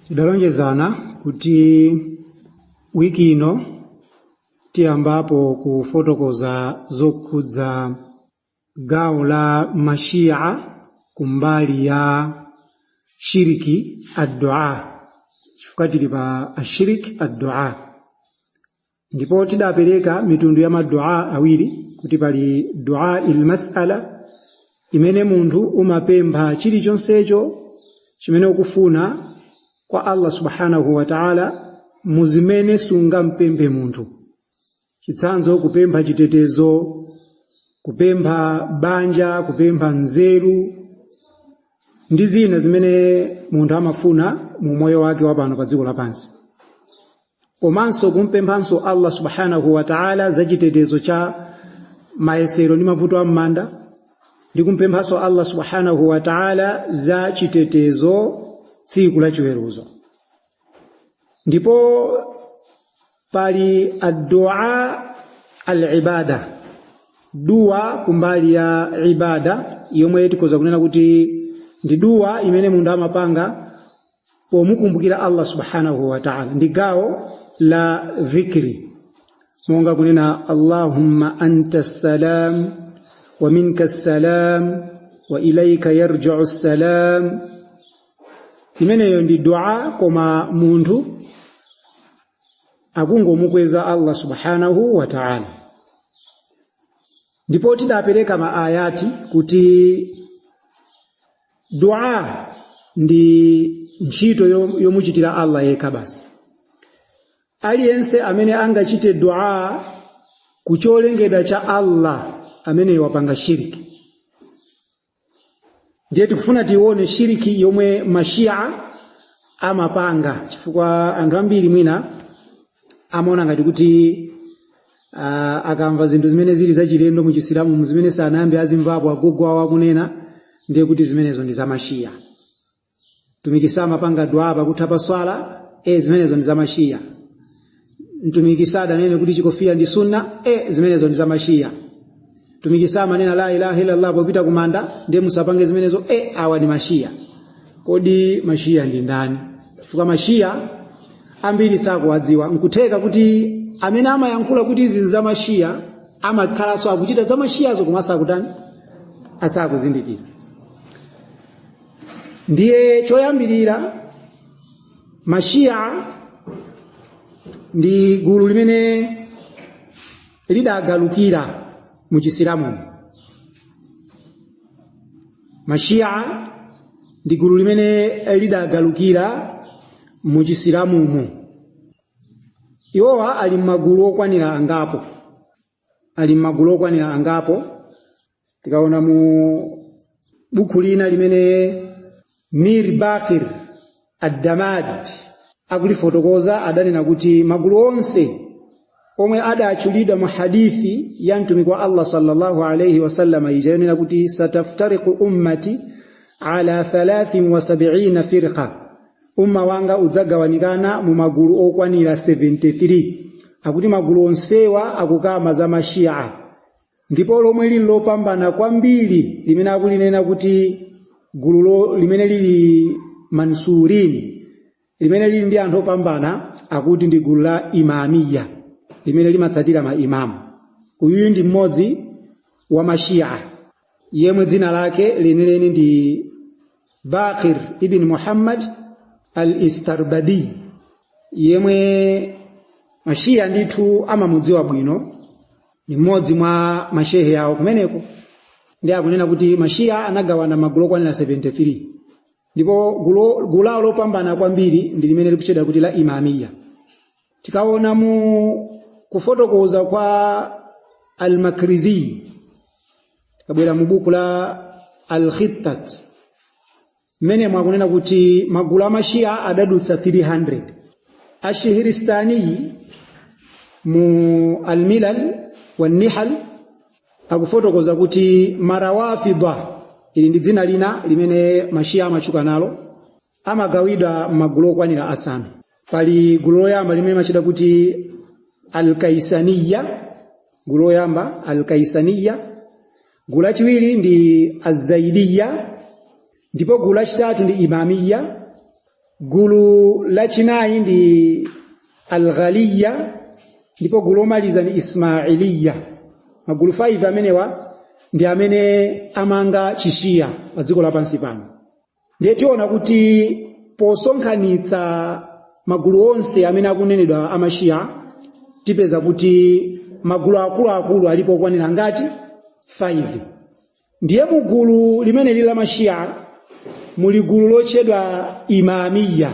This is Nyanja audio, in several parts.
Tidalonjezana kuti wiki ino tiyambapo kufotokoza zokhudza gawo la mashia kumbali ya shiriki addua, chifukwa tili pa ashiriki addua. Ndipo tidapereka mitundu ya madua awiri, kuti pali dua il mas'ala, imene munthu umapempha chilichonsecho chimene ukufuna kwa Allah subhanahu wa ta'ala muzimene sungampemphe munthu. Chitsanzo, kupempha chitetezo, kupempha banja, kupempha nzeru ndi zina zimene munthu amafuna mu moyo wake wa pano pa dziko lapansi, komanso kumpemphanso Allah subhanahu wa ta'ala za chitetezo cha mayesero ndi mavuto a m'manda, ndi kumpemphanso Allah subhanahu wa ta'ala za chitetezo tsiku la chiweruzo. Ndipo pali addua al-ibada, dua kumbali ya ibada, yomwe tikhoza kunena kuti ndi dua imene munthu amapanga pomukumbukira Allah subhanahu wa ta'ala, ndi gawo la dhikri, monga kunena Allahumma anta salam wa minka salam wa ilayka yarji'u salam. Imeneyo ndi dua, koma munthu akungomukweza Allah subhanahu wa ta'ala. Ndipo tidapereka maayati kuti dua ndi ntchito yomuchitira Allah yekha basi. Aliyense amene angachite dua kucholengedwa cha Allah, ameneyo wapanga shiriki. Ndiye tikufuna tione shiriki yomwe mashia amapanga, chifukwa anthu ambiri mwina amaona ngati kuti akamva zinthu zimene zili zachilendo mu Chisilamu, zimene sanayambe azimvapo agogo awo akunena, ndiye kuti zimenezo ndi zamashiya. Mtumiki samapanga dua pakutha pa swala, zimenezo ndi zamashiya. Mtumiki sadanene kuti chikofiya ndi sunna, zimenezo ndi zamashiya. Mtumiki samanena la ilaha illallah popita kumanda, ndiye musapange zimenezo, awa ndi mashiya. Kodi mashiya ndi ndani? Chifukwa mashiya ambiri sakuwadziwa. Nkutheka kuti amene amayankhula kuti izi za mashiya amakhalanso akuchita za mashiyazo, koma asakutani, asakuzindikira. Ndiye choyambirira, mashiya ndi gulu limene lidagalukira mu Chisilamu. Mashiya ndi gulu limene lidagalukira mu Chisilamumo. Iwowa ali m'magulu okwanira angapo, ali m'magulu okwanira angapo. Tikaona mu buku lina limene Mir Bakir Ad-Damad akulifotokoza, adanena kuti magulu onse omwe adatchulidwa mu hadithi ya mtumiki wa Allah sallallahu alayhi wasallam ija yonena kuti sataftariqu ummati ala 73 firqa, umma wanga udzagawanikana mu magulu okwanira 73, akuti magulu onsewa akukamba za mashia. Ndipo lomwe lili lopambana kwambiri, limene akulinena kuti gulu limene lili mansurin, limene lili ndi anthu opambana, akuti ndi gulu la Imamiya, limene limatsatira maimamu. Uyuyu ndi mmodzi wa mashia yemwe dzina lake lenileni ndi Bakir ibn Muhammad al-Istarbadi, yemwe mashiya ndithu amamudziwa bwino, ni mmodzi mwa mashehe awo kumeneko. Ndi akunena kuti mashiya anagawana magulu okwanira 73, ndipo gulu lawo lopambana kwambiri ndi limene likutchedwa kuti la Imamiya. Tikaona mu kufotokoza kwa Al-Makrizi, tikabwera mu buku la Al-Khittat, mmene mwakunena kuti magulu a mashiya adadutsa 300. Ashihiristani mu Al-Milal wa Nihal akufotokoza kuti marawafidha, ili ndi dzina lina limene mashiya amatchuka nalo, amagawidwa m'magulu okwanira asanu. Pali gulu loyamba limene limachita kuti Alkaisaniya, gulu loyamba Alkaisaniya. Gulu lachiwiri ndi Azaidiya, ndipo gulu lachitatu ndi Imamiya. Gulu lachinayi ndi Al-Ghaliya, ndipo gulu lomaliza ndi Ismailiya. Magulu 5 amenewa ndi amene amanga Chishiya pa dziko lapansi pano. Ndiye tiona kuti posonkhanitsa magulu onse amene akunenedwa amashiya, tipeza kuti magulu akuluakulu alipo okwanira ngati 5. Ndiye mugulu limene lili la mashiya muli gulu lotchedwa Imamiya.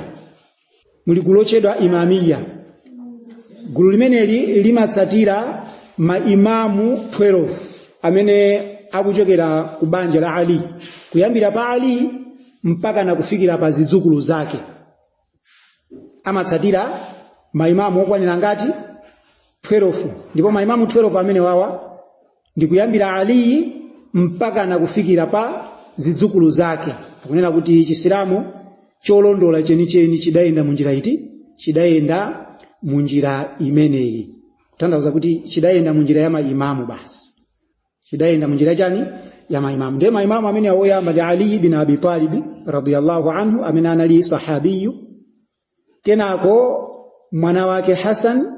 Muli gulu lotchedwa Imamiya. Gulu limeneli limatsatira maimamu 12 amene akuchokera ku banja la Ali, kuyambira pa Ali mpaka na kufikira pa zidzukulu zake. Amatsatira maimamu okwanira ngati 12, ndipo maimamu 12 amene wawa ndi kuyambira Ali mpaka na kufikira pa zidzukulu zake. Akunena kuti Chisilamu cholondola chenicheni chidayenda munjira iti? Chidayenda munjira imeneyi, kutanthauza kuti chidayenda munjira ya maimamu basi. Chidayenda munjira chani? Ya maimamu. Ndiye maimamu amene awoyamba ndi Ali bin Abi Talib radiyallahu anhu, amene anali sahabiyu. Kenako mwana wake Hasan,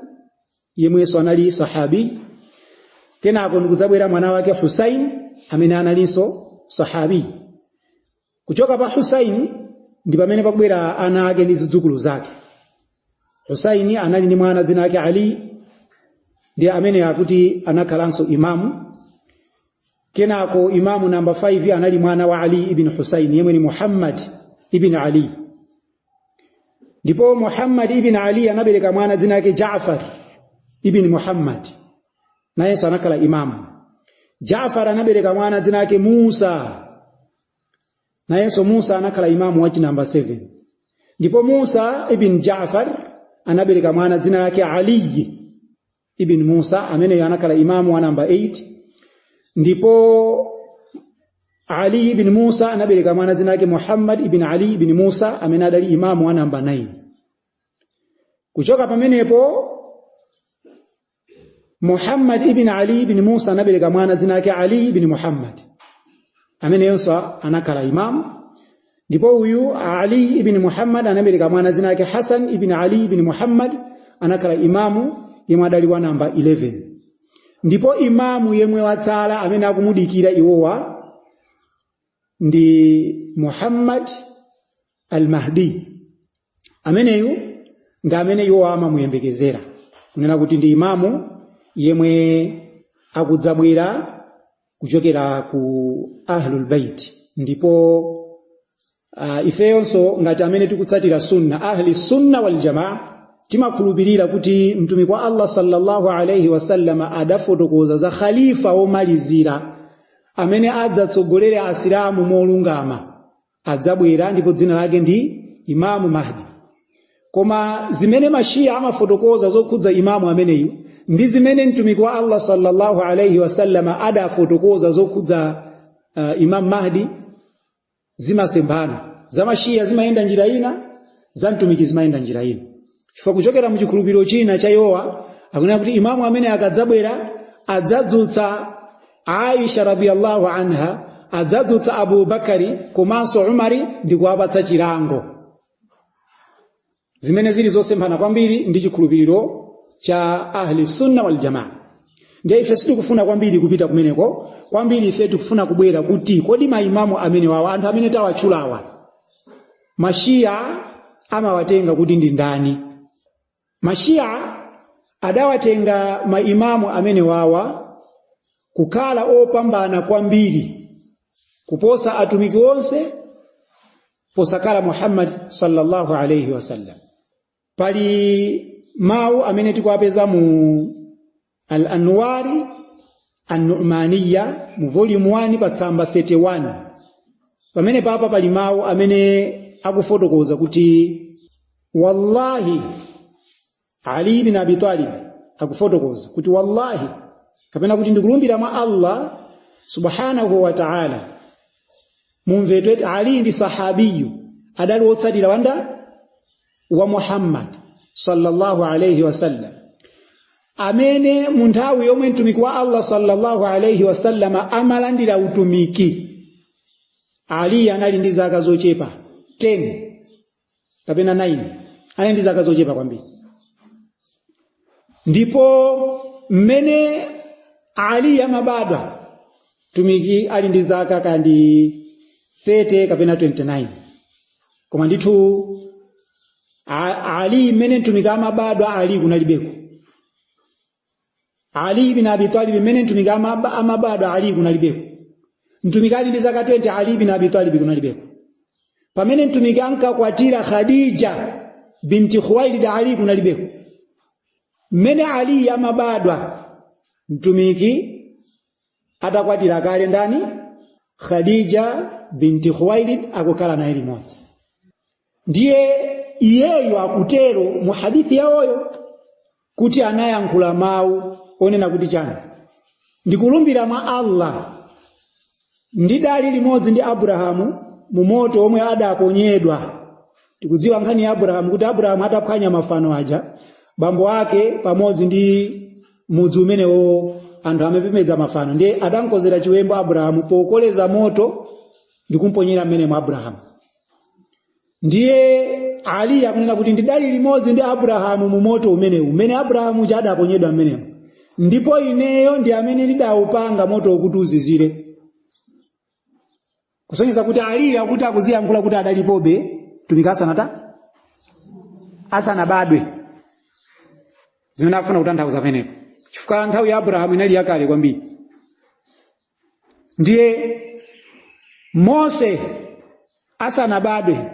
yemwenso anali sahabi. Kenako ndikudzabwera mwana wake Husain, amene analinso sahabi. Kuchoka pa Husain ndi pamene pakubwera ana ake ndi zidzukulu zake. Husaini anali ndi mwana dzina lake Ali, ndi amene akuti anakhalanso imamu. Kenako imamu namba 5 anali mwana wa Ali ibn Husain, yemwe ni Muhammad ibn Ali. Ndipo Muhammad ibn Ali anabereka mwana dzina lake Jaafar ibn Muhammad, nayenso anakhala imamu. Jaafar anabereka mwana dzina lake Musa, nayenso Musa anakhala imamu wachi namba 7. Ndipo Musa ibn Jaafar anabereka mwana dzina lake Ali ibn Musa, ameneyo anakhala imamu wa namba 8. Ndipo Ali ibn Musa anabereka mwana dzina lake Muhammad ibn Ali ibn Musa, amene adali imamu wa namba 9. Kuchoka pamenepo Muhammad ibn Ali ibn Musa anabereka mwana dzina lake Ali ibn Muhammad, ameneyonso anakhala imamu. Ndipo uyu Ali ibn Muhammad anabereka mwana dzina lake Hasan ibn Ali ibn Muhammad, anakhala imamu yemwe adali wa namba 11. Ndipo imamu yemwe watsala amene akumudikira iwowa ndi Muhammad al-Mahdi. Ameneyu ndi amene iwowa amamuyembekezera kunena kuti ndi imamu yemwe akudzabwera kuchokera ku Ahlul Bait. Ndipo ifeyonso ngati amene tikutsatira sunna, ahli sunna wal jamaa, timakhulupirira kuti mtumiki wa Allah sallallahu alayhi wasallam adafotokoza za khalifa womalizira amene adzatsogolere Asilamu molungama, adzabwera, ndipo dzina lake ndi Imamu Mahdi. Koma zimene mashiya amafotokoza zokhudza imamu ameneyu ndi zimene mtumiki wa Allah sallallahu alayhi wasallam adafotokoza zokhudza Imam Mahdi zimasemphana. Za mashiya zimayenda njira ina, za mtumiki zimayenda njira ina, chifukwa kuchokera mu chikhulupiriro china cha iwowa akunena kuti imamu amene akadzabwera adzadzutsa Aisha radiyallahu anha, adzadzutsa Abu Bakari komanso Umari ndi kuwapatsa chilango, zimene zili zosemphana kwambiri ndi chikhulupiriro cha ahli sunna wal jamaa. Ndiye ife sitikufuna kwambiri kupita kumeneko kwambiri. Ife tikufuna kubwera kuti kodi maimamu amene wawa, anthu amene tawatchulawa, mashiya amawatenga kuti ndi ndani? Mashiya adawatenga maimamu amene wawa kukhala opambana kwambiri kuposa atumiki onse posakhala Muhammad sallallahu alayhi wasallam. Pali mawu amene tikuwapeza mu Al-Anwari An-Nu'maniya mu volume 1 pa tsamba 31. Pamene papa pali mawu amene akufotokoza kuti wallahi, Ali ibn Abi Talib akufotokoza kuti wallahi, kapena kuti ndikulumbira mwa Allah subhanahu wa ta'ala. Mumvetwe, Ali ndi sahabiyu, adali wotsatira wanda wa Muhammad sallallahu alayhi wasallam, amene mu nthawi yomwe mtumiki wa Allah sallallahu alayhi wasallam amalandira utumiki, Ali anali ndi zaka zochepa 10. kapena 9, anali ndi zaka zochepa kwambiri. Ndipo mmene Ali amabadwa, mtumiki ali ndi zaka kandi 30 kapena 29. Koma ndithu Ali, mmene mtumiki amabadwa, Ali kunalibeko. Ali ibn Abi Talib, mmene mtumiki amabadwa, Ali kunalibeko. Mtumiki ali ndi zaka 20, Ali ibn Abi Talib kunalibeko. Pamene mtumiki ankakwatira Khadija binti Khuwailid, Ali kunalibeko. Mmene Ali amabadwa, mtumiki atakwatira kale ndani? Khadija binti Khuwailid, akukhala naye limodzi. Ndiye iyeyo akutero mu hadithi yawoyo kuti anayankhula mawu onena kuti chani? Ndikulumbira mwa Allah, ndidali limodzi ndi Abrahamu mu moto omwe adaponyedwa. Tikudziwa nkhani ya Abrahamu, kuti Abrahamu ataphwanya mafano aja, bambo ake pamodzi ndi mudzi umenewo anthu amapembedza mafano, ndiye adankozera chiwembu Abrahamu pokoleza moto ndi kumponyera mmenemo Abrahamu. Ndiye Ali akunena kuti ndidali limodzi ndi Abrahamu mu moto umenewu, umene Abrahamu uja adaponyedwa mmenemo, ndipo ineyo ndi amene ndidawupanga moto kuti uzizire. Kusonyeza kuti Ali akuti akuziyankhula kuti adalipobe mtumiki asanata asanabadwe, zimene afuna kutanthauza pamenepo, chifukwa nthawi ya Abrahamu inali yakale kwambiri. Ndiye Mose asanabadwe,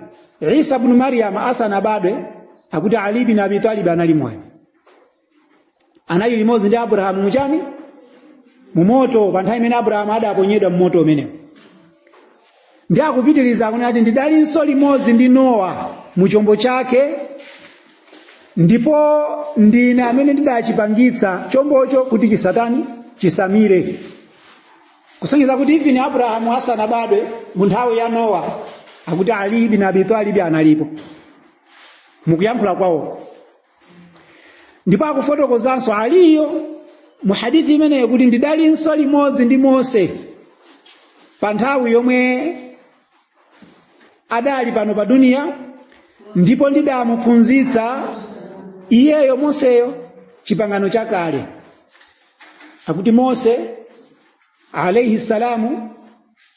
Isa bnu Maryam asanabadwe, akuti Ali bin Abi Talib anali moyo, anali limodzi ndi Abrahamu muchani? Mumoto, pa nthawi imene Abrahamu adaponyedwa mmoto umenewo. Ndi akupitiriza akunena kuti ndidalinso limodzi ndi Nowa mu chombo chake, ndipo ndine amene ndidachipangitsa chombocho kuti chisatani? Chisamire. Kusonyeza kuti even Abrahamu asanabadwe, mu nthawi ya Nowa, akuti Ali ibn Abi Talib analipo mukuyankhula kwawo. Ndipo akufotokozanso Aliyo mu hadithi imeneyo kuti ndidalinso limodzi ndi Mose pa nthawi yomwe adali pano pa duniya, ndipo ndidamuphunzitsa iyeyo Moseyo chipangano chakale. Akuti Mose alayhi salamu,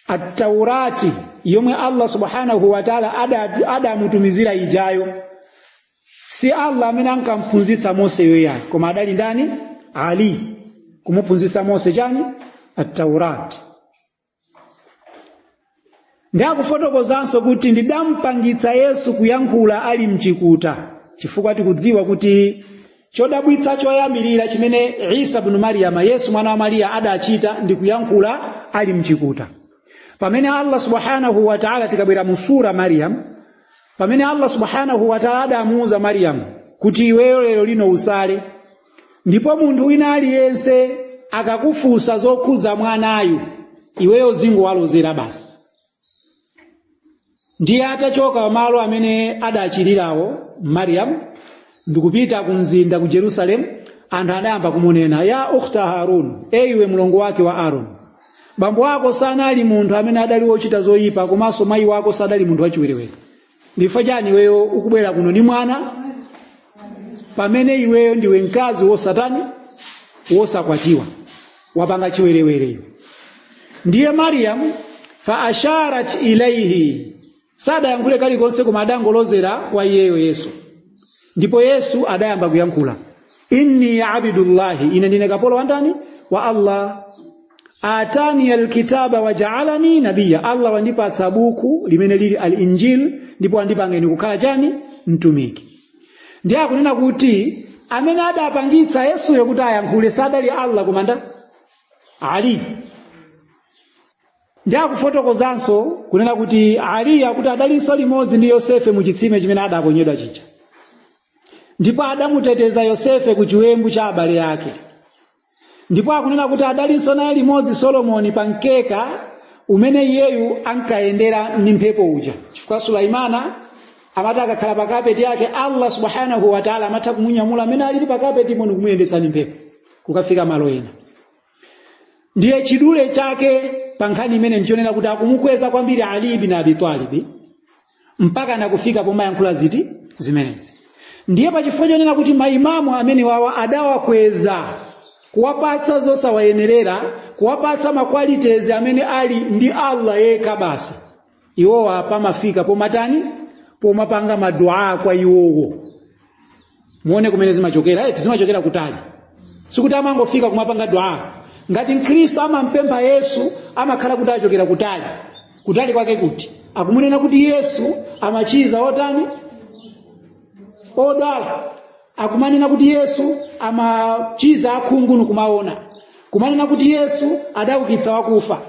at-Taurati yomwe Allah subhanahu wa ta'ala adamutumizira ijayo, si Allah amene ankamphunzitsa Mose yoyayi, koma adali ndani? Ali kumuphunzitsa Mose chani? At-Taurati. Ndi akufotokozanso kuti ndidampangitsa Yesu kuyankhula ali mchikuta, chifukwa tikudziwa kuti chodabwitsa choyambirira chimene Isa bnu Mariyama, Yesu mwana wa Mariya, adachita ndi kuyankhula ali mchikuta. Pamene Allah subhanahu wa ta'ala, tikabwera mu sura Maryam, pamene Allah subhanahu wa ta'ala adamuuza Maryam kuti iweyo lero lino usale, ndipo munthu wina aliyense akakufunsa zokhudza mwanayu, iweyo zingowalozera basi. Ndiye atachoka malo amene adachirirawo Maryam ndikupita ku mzinda ku Jerusalem, anthu adayamba kumunena, ya ukhta Harun, iwe mlongo wake wa Aaron, bambo ako sanali munthu amene adali wochita zoyipa, komanso mayi wako sadali munthu wachiwerewere. Ndifa chani iweyo ukubwera kuno ndi mwana, pamene iweyo ndiwe mkazi wosatani? Wosakwatiwa, wapanga chiwerewereyo? Ndiye Maryam fa asharat ilaihi, sadayankhule kalikonse, koma adangolozera kwa iyeyo Yesu, ndipo Yesu adayamba kuyankhula, inni abdullahi, ine ndine kapolo wa ndani? Wa Allah. Atani alkitaba wajaalani nabiya, Allah wandipatsa buku limene lili al-Injil, ndipo wandipanga ine kukhala chani? Mtumiki. Ndiye akunena kuti amene adapangitsa Yesuyo kuti ayankhule sadali Allah, koma nda Ali. Ndi akufotokozanso kunena kuti Ali akuti adalinso limodzi ndi Yosefe mu chitsime chimene adaponyedwa chija, ndipo adamuteteza Yosefe ku chiwembu cha abale ake. Ndipo akunena kuti adalinso naye limodzi Solomoni pa mkeka umene iyeyu ankayendera ndi mphepo uja, chifukwa Sulaimana amati akakhala pa kapeti yake, Allah subhanahu wa ta'ala amatha kumunyamula amene alili pa kapeti imo ndikumuyendetsa ndi mphepo kukafika malo ena. Ndiye chidule chake pa nkhani imene ndichonena kuti akumukweza kwambiri Ali ibn Abi Talib. Mpaka nakufika pomayankhula ziti zimenezi. Ndiye pachifukwa chonena kuti maimamu amene wawa adawakweza, kuwapatsa zosawayenerera, kuwapatsa maqualities amene ali ndi Allah yekha basi, iwowa pamafika pomatani? Pomapanga maduaa kwa iwowo. Muone kumene zimachokera, eti zimachokera kutali. Sikuti amangofika kumapanga dua. Ngati Mkhristu amampempha Yesu, amakhala kuti achokera kutali. Kutali kwake kuti akumunena kuti Yesu amachiza otani? Odwala. Akumanena kuti Yesu amachiza akhungu nkumaona. Kumanena kuti Yesu adaukitsa wakufa.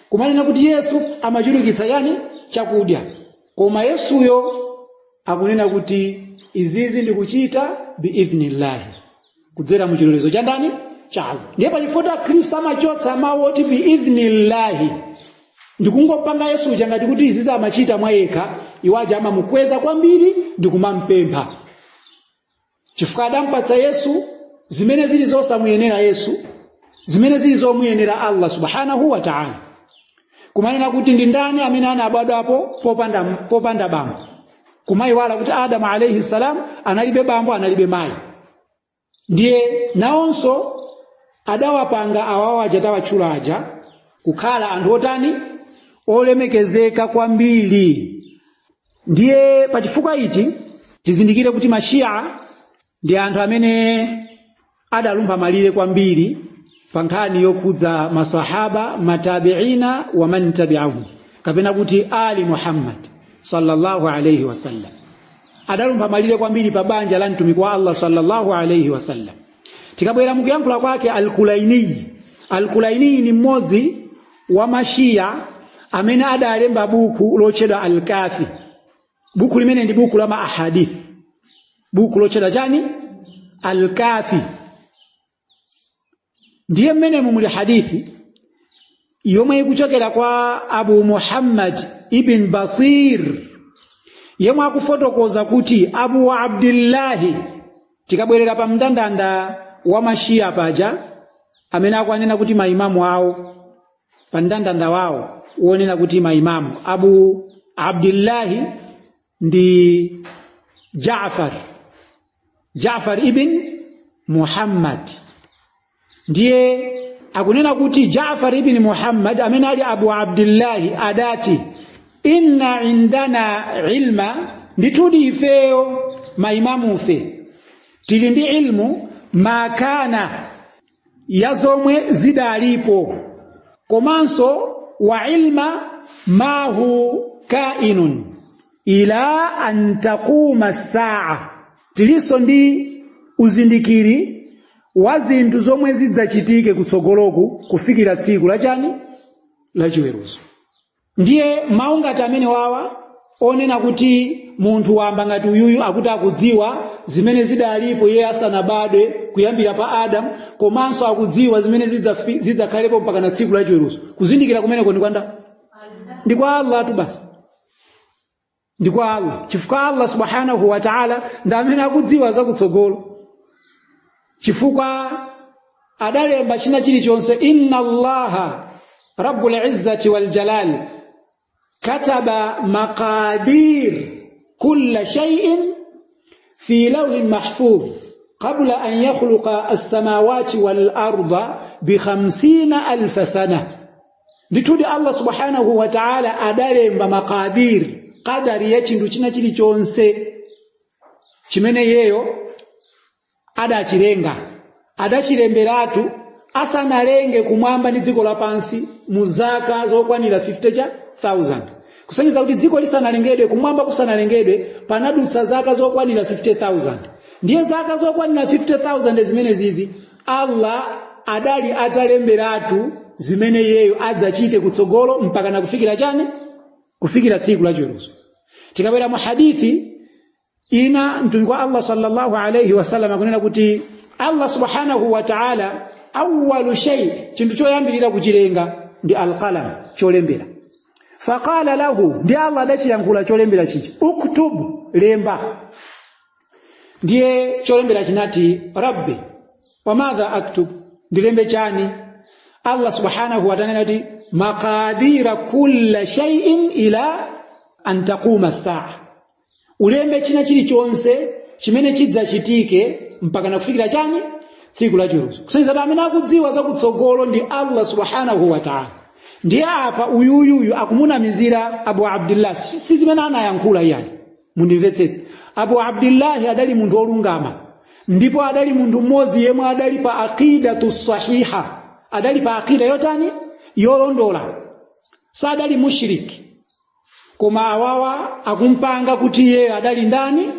Kumanena kuti Yesu amachulukitsa yani? Chakudya. Koma Yesuyo akunena kuti izizi ndikuchita biidhnillahi, kudzera mu chilolezo cha ndani? Cha Allah. Ndiye pachifukwa Khristu amachotsa mawu oti biidhnillahi ndikungopanga Yesu uja ngati kuti izizi amachita mwa yekha, iwaja amamukweza kwambiri ndikumampempha, chifukwa adampatsa Yesu zimene zili zosamuyenera Yesu, zimene zili zomuyenera Allah subhanahu wa ta'ala. Kumanena kuti ndi ndani amene anabadwapo popanda bambo, kumayiwala kuti Adamu alayhi salam analibe bambo, analibe mayi. Ndiye nawonso adawapanga awawo aja tawatchula aja kukhala anthu otani? Olemekezeka kwambiri. Ndiye pachifukwa ichi tizindikire kuti mashia ndi anthu amene adalumpha malire kwambiri pa nkhani yokhudza masahaba, matabiina wa man tabi'ahum, kapena kuti ali Muhammad sallallahu alayhi wasallam. Adalumpha malire kwambiri pa banja la mtumiki wa Allah sallallahu alayhi wasallam. Tikabwera mukuyankhula kwake Al-Kulaini, Al-Kulaini ni mmodzi wa mashia amene adalemba buku lotchedwa Al-Kafi. Buku limene ndi buku la maahadith, buku lotchedwa chani? Al-Kafi. Ndiye mmenemu muli hadithi yomwe ikuchokera kwa Abu Muhammad ibn Basir, yemwe akufotokoza kuti Abu Abdillahi, tikabwerera pa mndandanda wa mashia paja amene akuanena kuti maimamu awo, pa mndandanda wawo wonena kuti maimamu, Abu Abdillahi ndi Jaafar, Jaafar ibn Muhammad. Ndiye akunena kuti Jaafar ibn Muhammad amene ali Abu Abdillahi adati, inna indana ilma, ndithudi ifeyo maimamufe tili ndi ilmu makana ya zomwe zidalipo, komanso wa ilma mahu kainun ila an taquma saa, tilinso ndi uzindikiri wa zinthu zomwe zidzachitike kutsogoloku kufikira tsiku lachani? Lachiweruzo. Ndiye mawu ngati amene wawa onena kuti munthu wamba ngati uyuyu akuti akudziwa zimene zidalipo iye asanabadwe kuyambira pa Adamu, komanso akudziwa zimene zidzakhalepo mpaka na tsiku lachiweruzo, kuzindikira kumeneko ndi kwa Ndi kwa Allah tu basi, ndi kwa Allah, chifukwa Allah subhanahu wa ta'ala ndi amene akudziwa zakutsogolo, chifukwa adalemba china chilichonse. Inna Allaha rabbul izzati wal jalal kataba maqadir kulla shay'in fi lawhin mahfuz qabla an yakhluqa as-samawati wal arda bi 50,000 sana. Ndithudi Allah subhanahu wa ta'ala adalemba maqadir, qadari ya chinthu china chilichonse chimene iyeyo adachilenga, adachilemberatu asanalenge kumwamba ndi dziko lapansi mu zaka zokwanira 50,000, kusonyeza kuti dziko lisanalengedwe, kumwamba kusanalengedwe, panadutsa zaka zokwanira 50,000. Ndiye zaka zokwanira 50,000 zimene zizi Allah adali atalemberatu zimene iyeyo adzachite kutsogolo mpaka na kufikira chani? Kufikira tsiku la chiweruzo. Tikabwera mu hadithi ina, mtumiki wa Allah sallallahu alayhi wasallam akunena kuti Allah subhanahu wa ta'ala awwalu shay, chinthu choyambirira kuchilenga ndi alqalam, cholembera. Faqala lahu, ndi Allah adachiyankhula cholembera chichi, uktub, lemba. Ndiye cholembera chinati, rabbi wa madha aktub, ndilembe chani? Allah subhanahu wa ta'ala anati maqadira kulla shay'in ila an taquma saa, ulembe china chilichonse chimene chidzachitike mpaka nakufikira chani? Tsiku la chiweruzo. Kusonyeza kuti amene akudziwa zakutsogolo ndi Allah subhanahu wa ta'ala. Ndiye apa uyuyuyu akumunamizira Abu Abdillah, si zimene anayankhula iyayi. Mundimvetsetse, Abu Abdillahi adali munthu wolungama ndipo adali munthu mmodzi yemwe adali pa aqidatu sahiha, adali pa aqida yotani? Yolondola, sadali mushriki. Koma awawa akumpanga kuti iyeyo adali ndani?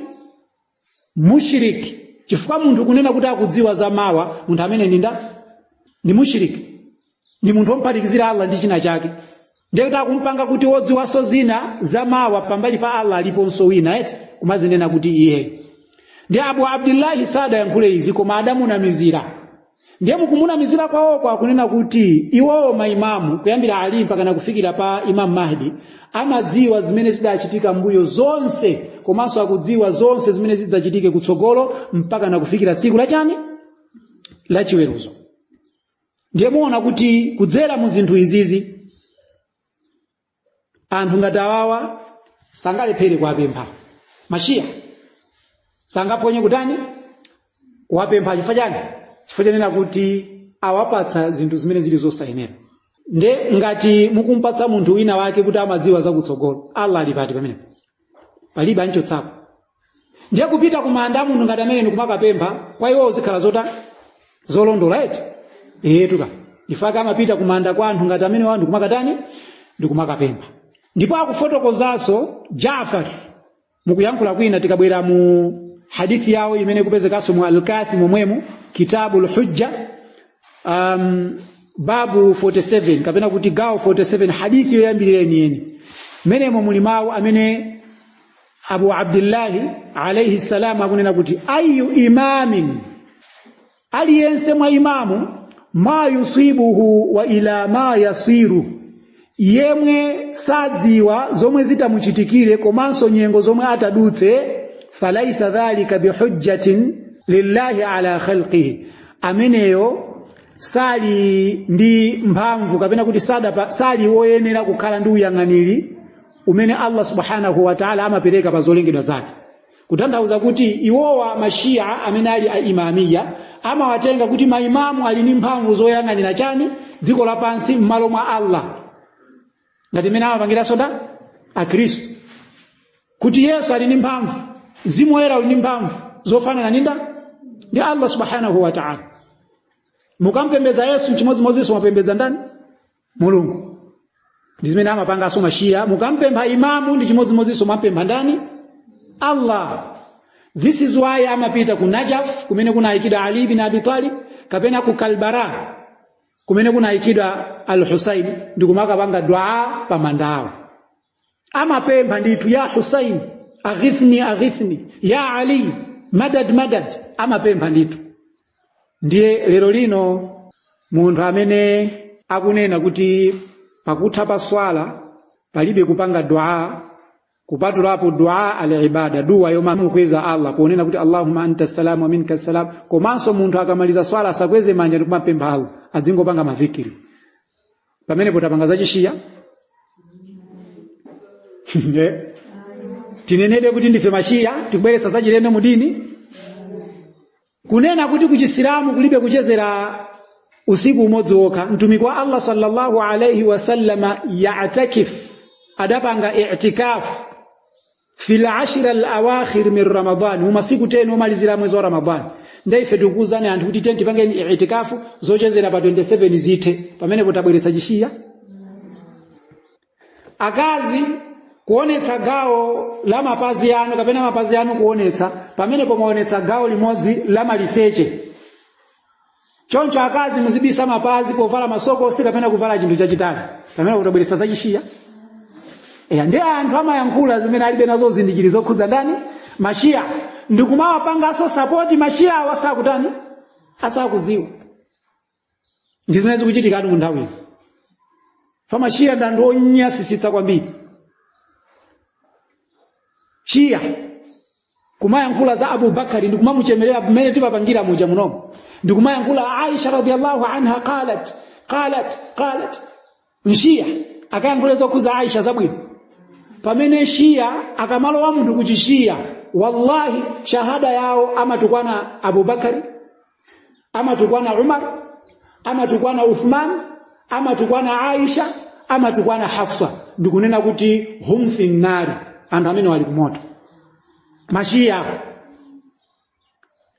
Mushriki. Chifukwa munthu kunena kuti akudziwa za mawa, munthu amene ndi nda ndi mushriki, ndi munthu womphatikizira Allah ndi china chake. Ndiye kuti akumpanga kuti wodziwanso zina za mawa pambali pa Allah aliponso wina eti, kumazinena kuti iyeyo ndi Abu Abdillahi. Sadayankhule izi, koma adamunamizira. Ndiye mukumunamizira kwawoko akunena kuti iwowo maimamu kuyambira Ali mpaka nakufikira pa Imam Mahdi amadziwa zimene zidachitika mbuyo zonse, komanso akudziwa zonse zimene zidzachitike kutsogolo mpaka nakufikira tsiku lachani? La chiweruzo. Ndiye muona kuti kudzera mu zinthu izizi anthu ngati awawa sangalephere kuwapempha mashiya, sangaphonye kutani? Kuwapempha. Chifukwa chani? Chifukwa chanena kuti awapatsa zinthu zimene zili zosayenera. Nde ngati mukumpatsa munthu wina wake kuti amadziwa zakutsogolo, Allah ali pati pamenepo? Palibe, anchotsapo. Ndiye kupita kumanda munthu ngati amene ndikumakapempha kwa iwo zikhala zota zolondola eti? Etuka ifaka amapita kumanda kwa anthu ngati amene wawo ndikumakatani? Ndikumakapempha. Ndipo akufotokozanso Jafar mukuyankhula kwina, tikabwera mu hadithi yawo imene kupezekanso mu Al-Kafi momwemo, Kitabul Hujja, babu 47 kapena kuti gawo 47, hadithi yoyambirira yeniyeni, menemo muli mawu amene Abu Abdillahi alayhi salam akunena kuti ayu imamin, aliyense mwa imamu, ma yusibuhu wa ila ma yasiru, yemwe sadziwa zomwe zitamuchitikire komanso nyengo zomwe atadutse, falaisa dhalika bihujjatin lillahi ala khalqihi, ameneyo sali ndi mphamvu kapena kuti sali woyenera kukhala ndi uyang'aniri umene Allah subhanahu wa ta'ala amapereka pa zolengedwa zake. Kutanthauza kuti iwowa mashia amene ali a imamiya amawatenga kuti maimamu ali ndi mphamvu zoyang'anira chani? Dziko lapansi m'malo mwa Allah, ngati imene amapangiranso nda Akhristu kuti Yesu ali ndi mphamvu, Mzimu Woyera uli ndi mphamvu zofanana ndi nda ndi Allah subhanahu wa ta'ala. Mukampembedza Yesu, chimodzimodzinso mapembedza ndani? Mulungu. Ndi zimene amapanganso mashia. Mukampempha imamu, ndi chimodzimodzinso mwampempha ndani? Allah. This is why amapita ku Najaf kumene kunayikidwa Ali bin Abi Talib, kapena ku Kalbara kumene kunayikidwa Al-Husain, ndi kumakapanga dua pa mandawo. Amapempha ndithu, ya Husain aghithni, aghithni, ya Ali madad, madad, amapempha ndithu. Ndiye lero lino munthu amene akunena kuti pakutha pa swala palibe kupanga dua kupatulapo dua al-ibada, dua yomamukweza Allah ponena kuti Allahumma anta salam wa minka salam, komanso munthu akamaliza swala asakweze manja ndi kumapempha Allah, adzingopanga madhikiri, pamenepo tapanga zachishiya? Tinenede kuti ndife mashiya, tikubweretsa zachilendo mu dini? Kunena kuti kuchisilamu kulibe kuchezera usiku umodzi wokha, mtumiki wa Allah sallallahu alayhi wasallama ya'takif, adapanga i'tikaf fil ashra al awakhir min Ramadan, mu masiku 10 omalizira mwezi wa Ramadan. Ndiye ife tikukuuzani anthu kuti tenti tipangeni i'tikafu zochezera pa 27 zithe, pamenepo tabweretsa chishiya? Akazi kuonetsa gawo la mapazi anu kapena mapazi anu kuonetsa, pamenepo mwaonetsa gawo limodzi la maliseche. Choncho akazi muzibisa mapazi povala masokosi kapena kuvala chinthu chachitali, pamenepo tabweretsa zachishiya? Eya, ndi anthu amayankhula zimene alibe nazo zindikiri zokhudza ndani? Mashiya. Ndikumawapanganso support mashiya awo asakutani, asakudziwa. Ndi zimene zikuchitikatu mu nthawi ino. Fa mashiya ndi anthu onyasisitsa kwambiri. Shiya kumayankhula za Abu Bakari ndikumamuchemerera mmene timapangira muja munomo, ndikumayankhula Aisha radiyallahu anha qalat, qalat, qalat. Mshiya akayankhula zokhudza Aisha zabwino. Pamene Shia akamalowa munthu kuchishiya, wallahi shahada yawo amatukwana Abubakari, amatukwana Umar, amatukwana Uthman, amatukwana Aisha, amatukwana Hafsa, ndikunena kuti hum fi nnari, anthu amene wali kumoto, Mashiya.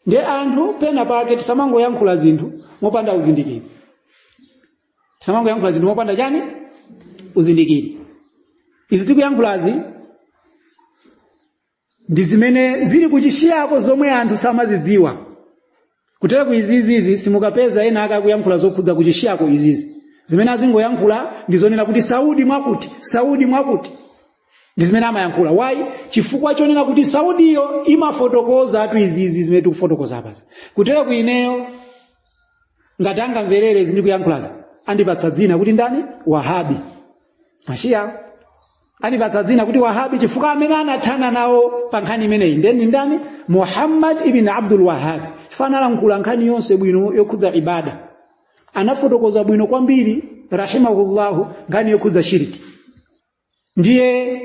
Ndiye anthu pena pake tisamangoyankhula zinthu mopanda uzindikiri, tisamangoyankhula zinthu mopanda chani? Uzindikiri. Izi tikuyankhulazi ndi zimene zili kuchishiyako zomwe anthu samazidziwa. Kutera ku izizizi simukapeza ena akakuyankhula zokhudza kuchishiyako. Izizi zimene azingoyankhula ndi zonena kuti Saudi mwakuti, Saudi mwakuti, ndi zimene amayankhula. Why? Chifukwa chonena kuti Saudiyo imafotokoza atu izizi zimene tikufotokoza apazi. Kutera ku ineyo ngati angamverere izi ndikuyankhulazi, andipatsa dzina kuti ndani? Wahabi. Mashiya andipatsa dzina kuti Wahabi chifukwa amene anathana nawo pa nkhani imeneyi ndeni ndani? Muhammad ibn Abdul Wahhab. Chifukwa analankhula nkhani yonse bwino yokhudza ibada, anafotokoza bwino kwambiri rahimahullahu nkhani yokhudza shiriki. Ndiye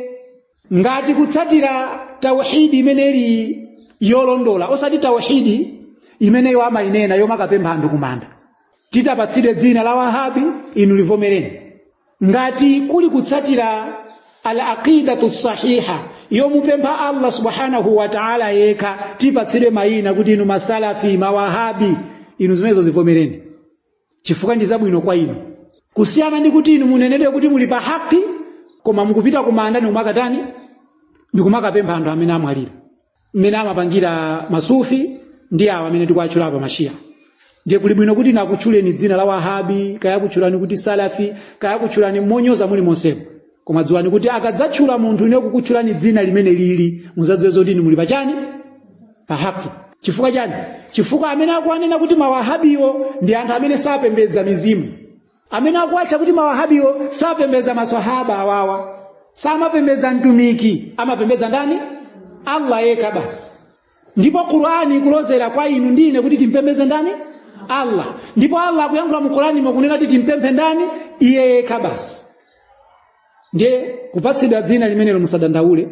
ngati kutsatira tauhidi imene ili yolondola, osati tauhidi imeneyo amayinena yomakapempha anthu kumanda, titapatsidwe dzina la Wahabi, inu livomereni. Ngati kuli kutsatira al-aqidatu sahiha yomupempha Allah subhanahu wa ta'ala yekha, tipatsidwe mayina kuti inu Masalafi, Mawahabi, inu zimenezo zivomereni, chifukwa ndi zabwino kwa inu, kusiyana ndi kuti inu munenedwe kuti muli pa haki koma mukupita kumanda ndikumakatani? Ndikumakapempha anthu amene amwalira, mmene amapangira Masufi ndi awa amene tikuatchula apa, Mashiya. Ndiye kuli bwino kuti nakutchuleni dzina la Wahabi, kaya kutchulani kuti Salafi, kaya kutchulani monyoza muli monsemo, koma dziwani kuti akadzatchula munthu ine kukutchulani dzina limene lili, muzadziwe zoti inu muli pachani? Pa haki. Chifukwa chani? Chifukwa amene akuanena kuti Mawahabiwo ndi anthu amene sapembedza mizimu, amene akuatcha kuti Mawahabiwo sapembedza maswahaba awawa, samapembedza mtumiki, amapembedza ndani? Allah yekha basi. Ndipo Qur'ani ikulozera kwa inu ndine kuti timpembedze ndani? Allah. Ndipo Allah akuyankhula mu Qur'ani mokunena kuti timpemphe ndani? Iye yekha basi. Ndiye kupatsidwa dzina limenelo musadandaule,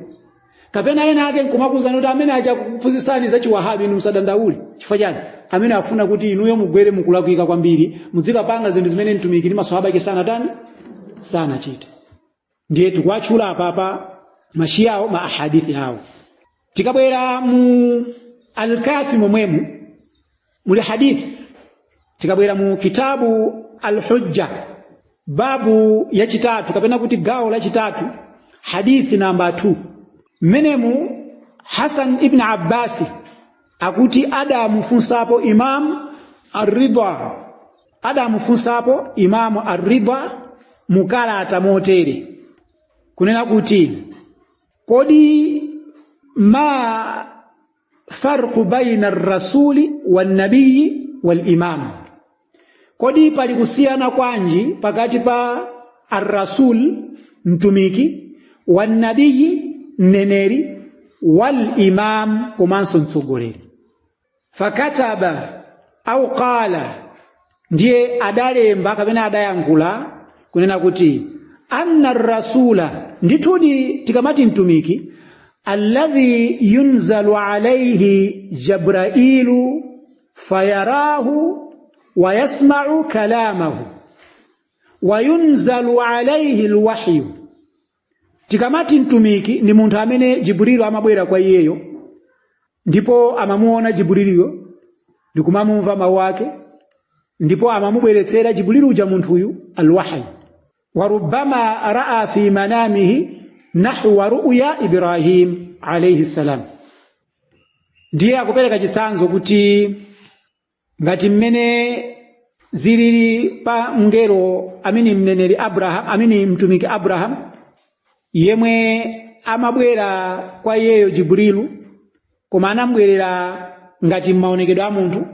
kapena ena ake nkumakuwuzani kuti amene acha kuphunzitsani za Chiwahabi, inu musadandaule. Chifukwa chani? Amene afuna kuti inuyo mugwere mukulakwika kwambiri, muzikapanga zinthu zimene mtumiki ndi maswahaba ake sanatani? Sanachite. Ndiye tikuwatchula apapa Mashiyawo ma ahadithi awo. Tikabwera mu Alkafi momwemu muli hadithi. Tikabwera mu kitabu Alhujja, babu yachitatu kapena kuti gawo lachitatu, hadithi namba 2, mmenemu Hasan ibn Abbasi akuti adamufunsapo Imam Arridha, adamufunsapo Imamu Arridha mukalata motere kunena kuti, kodi ma farqu baina rasuli wannabiyi walimam? Kodi pali kusiyana kwanji pakati pa arrasul, mtumiki, wannabiyi, mneneri, wal imam, komanso mtsogoleri? Fakataba au qala, ndiye adalemba kapena adayankhula kunena kuti anna rasula, ndithudi tikamati mtumiki, alladhi yunzalu alayhi Jabrailu fayarahu wa yasma'u kalamahu wa yunzalu alayhi alwahyu. Tikamati mtumiki ni munthu amene Jibrilu amabwera kwa iyeyo, ndipo amamuona Jibriluyo ndikumamumva mawu ake, ndipo amamubweretsera Jibrilu uja munthuyu alwahyi. Wa rubbama raa fi manamihi nahwa ru'ya Ibrahim alayhi salam. Ndiye akupereka chitsanzo kuti ngati mmene zilili pa mngelo amene mneneri Abraham, amene mtumiki Abraham, yemwe amabwera kwa iyeyo Jibrilu, koma anambwerera ngati m'maonekedwe a munthu,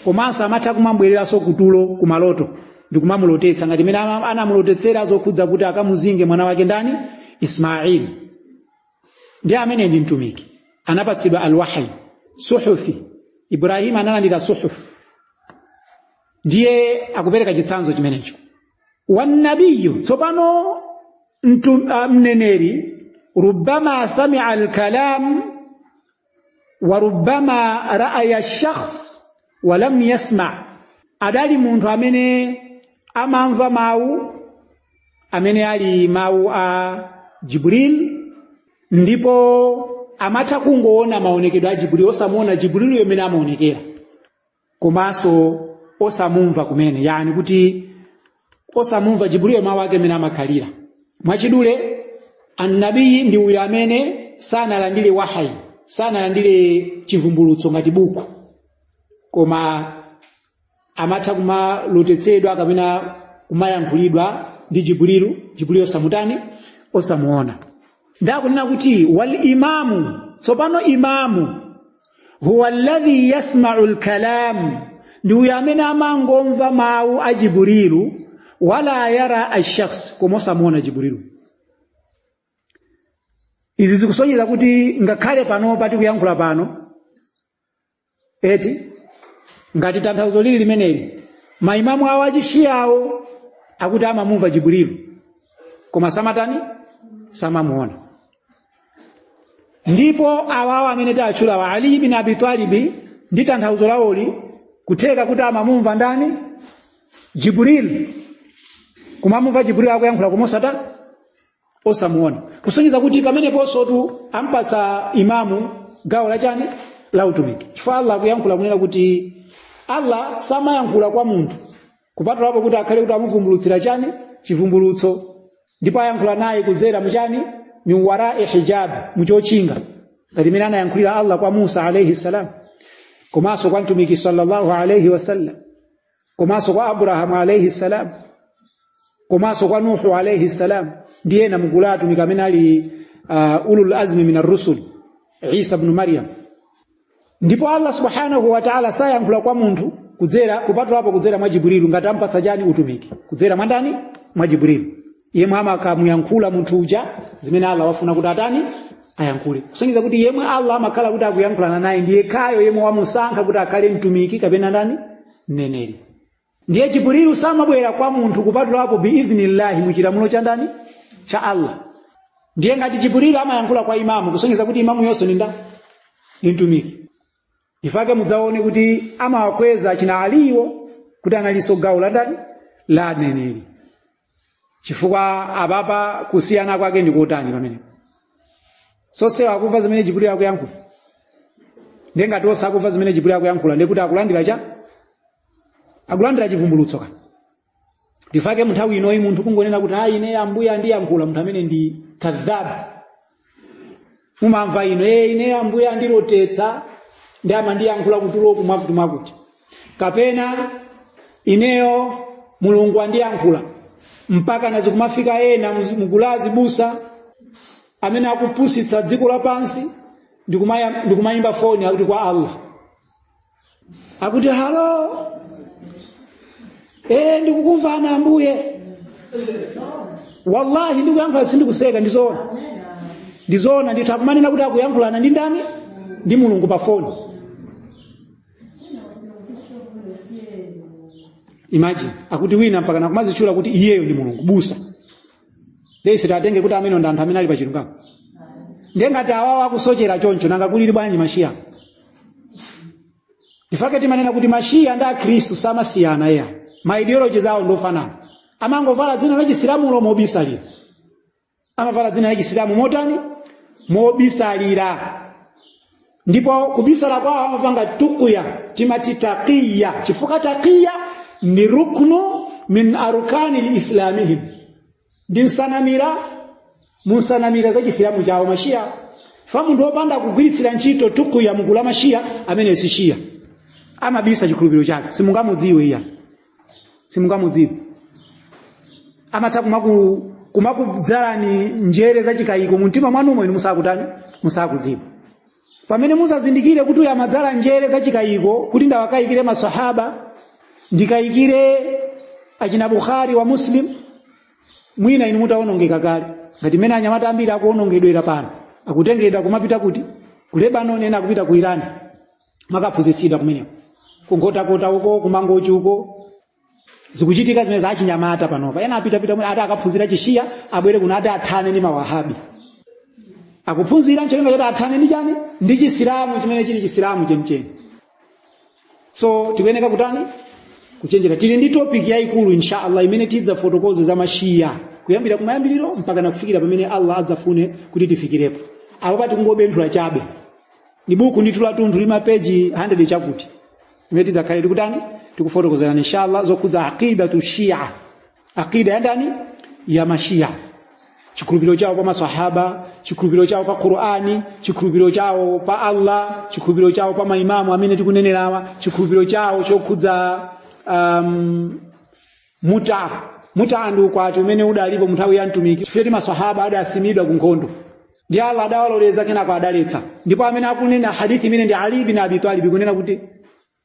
komanso amatha kumambwereranso kutulo, kumaloto, ndikumamulotetsa ngati mmene anamulotetsera zokhudza kuti akamuzinge mwana wake ndani? Ismail. Ndiye amene ndi mtumiki anapatsidwa alwahyi, suhufi. Ibrahim analandira suhufu. Ndiye akupereka chitsanzo chimenecho. Wannabiyu, tsopano mneneri. Rubbama sami'a al-kalam wa rubbama ra'aya ash-shakhs wa lam yasma'. Adali munthu amene amamva mawu amene ali mawu a Jibril, ndipo amatha kungoona maonekedwe a Jibril, osamuona Jibril yemene amaonekera, komanso osamumva kumene, yani kuti osamumva Jibril mawu ake amene amakhalira. Mwachidule, annabiyi ndi uyo amene sanalandire wahayi, sanalandire chivumbulutso ngati buku, koma amatha kumalotetsedwa kapena kumayankhulidwa ndi Jibrilu, Jibrilu osamutani, osamuona. Ndakunena kuti wal imamu, tsopano imamu huwa alladhi yasma'u al-kalam, ndi uyo amene amangomva mawu a Jibrilu, wala yara ash-shakhs, koma osamuona Jibrilu. Izi zikusonyeza kuti ngakhale pano patikuyankhula pano eti, ngati tanthauzo lili limeneli, maimamu awo achishiyawo akuti amamumva Jibrilu koma samatani, samamuona. Ndipo awawo amene tatchula wa Ali ibn Abi Talib ndi tanthauzo lawoli kutheka kuti amamumva ndani? Jibril, kumamumva Jibril akuyankhula koma osata osamuona, kusonyeza kuti pameneponso ampatsa imamu gawo lachani, la utumiki. Chifukwa Allah akuyankhula kunena kuti Allah samayankhula kwa munthu kupatulapo kuti akhale kuti amuvumbulutsira chani, chivumbulutso, ndipo ayankhula naye kudzera muchani, min warai hijab, muchochinga, ngati imene anayankhulira Allah kwa Musa alayhi salam, komanso kwa mtumiki sallallahu alayhi wasallam, komanso kwa Abrahamu alayhi salam, komanso kwa Nuhu alayhi salam, ndi ena mugulu atumiki amene ali ulul azmi min ar-rusul, Isa ibn Maryam. Ndipo Allah subhanahu wa ta'ala sayankhula kwa munthu kudzera kupatulapo kudzera mwa Jibrilu, ngati ampatsa chani, utumiki kudzera mwa ndani, mwa Jibrilu, yemwe amakamuyankhula munthu uja zimene Allah wafuna kuti atani, ayankhule. Kusonyeza kuti yemwe Allah amakhala kuti akuyankhulana naye ndiye yekhayo yemwe wamusankha kuti akhale mtumiki kapena ndani, mneneri. Ndiye Jibrilu samabwera kwa munthu kupatulapo biidhnillahi, muchilamulo cha ndani, cha Allah. Ndiye ngati Jibrilu amayankhula kwa imamu, kusonyeza kuti imamu yonso ni nda, ni mtumiki. Ifake mudzaone kuti amawakweza china Aliwo kuti analinso gawo la ndani, la aneneri, chifukwa apapa kusiyana kwake ndi kotani pamene sosewa akumva zimene Jibrilu akuyankhula. Ndiye ngati onse akumva zimene Jibrilu akuyankhula, ndiye kuti akulandira cha, akulandira chivumbulutso ka. Ndifake munthawi inoyi munthu kungonena kuti ayi, ine ambuye andiyankhula, munthu amene ndi kadhabu. Mumamva ino, ine ambuye andilotetsa ndi amandiyankhula kutuloku mwakuti mwakuti, kapena ineyo Mulungu andiyankhula, mpaka nazikumafika ena mugulazi busa amene akupusitsa dziko lapansi ndikumayimba foni akuti kwa Allah, akuti hello, ndikukumvana ambuye. Wallahi ndikuyankhula sindikuseka, ndizoona, ndizoona ndithu. Akumanena kuti akuyankhulana ndi ndani, ndi Mulungu pa foni. Imagine, akuti wina mpaka nakumazitchula kuti iyeyo ndi Mulungu, busa. Ife tatenge kuti amene ndi anthu amene ali pa chilungamo. Ndiye ngati awawo akusochera choncho, nanga kulili bwanji mashiya? Ifake timanena kuti mashiya ndi akhristu samasiyana iya, ma ideology zawo ndofanana, amangovala dzina la chisilamulo mobisalira. Amavala dzina la chisilamu motani? Mobisalira. Ndipo kubisala kwawo amapanga tukuya, timati taqiya, chifukwa taqiya ni ruknu min arkani lislamihim, ndi nsanamira munsanamira za chisilamu chawo mashiya. Fa munthu wopanda kugwiritsira ntchito tukuya mugulu mashiya amene si shiya, amabisa chikhulupiriro chake, simungamudziwe iya, simungamudziwe. Amatha kumakudzalani njere za chikayiko mu mtima mwanumo, inu musakutani, musakudziwa. Pamene muzazindikire kuti uyu amadzala njere za chikayiko kuti ndawakayikire masahaba, ndikayikire achina Bukhari wa Muslim, mwina inu mutawonongeka kale, ngati mmene anyamata ambiri akuwonongedwera pano, akutengedwa kumapita kuti, ku Lebanon, ena akupita ku Iran, makaphunzitsidwa kumeneko, kungotakota uko, kumangochi uko, zikuchitika zimene za achinyamata panopa. Ena apitapita ati akaphunzira chishiya, abwere kuno ati athane ndi mawahabi. Akuphunzira ncholinga choti athane ndi chani? Ndi Chisilamu chimene chili Chisilamu chenicheni. So tikuyeneka kutani? Kuchenjera. Tili ndi topic yayikulu insha Allah imene tidzafotokoze za Mashiya kuyambira kumayambiriro mpaka nakufikira pamene Allah adzafune kuti tifikirepo. Apo pati kungobenthula chabe. Ni buku ndithu lathunthu lima peji 100 chakuti imene tidzakhale tikutani? Tikufotokozerana insha Allah zokhudza aqidatu Shia, aqida ya ndani? Ya Mashiya, chikhulupiriro chawo pa masahaba, chikhulupiriro chawo pa Qur'ani, chikhulupiriro chawo pa Allah, chikhulupiriro chawo pa maimamu amene tikunenerawa, chikhulupiriro chawo chokhudza muta. Muta ndi ukwati umene udalipo mu nthawi ya Mtumiki, chifukwa masahaba adasimidwa ku nkhondo ndi Allah adawaloleza, kenako adaletsa. Ndipo amene akunena hadithi imene ndi Ali bin Abi Talib, kunena kuti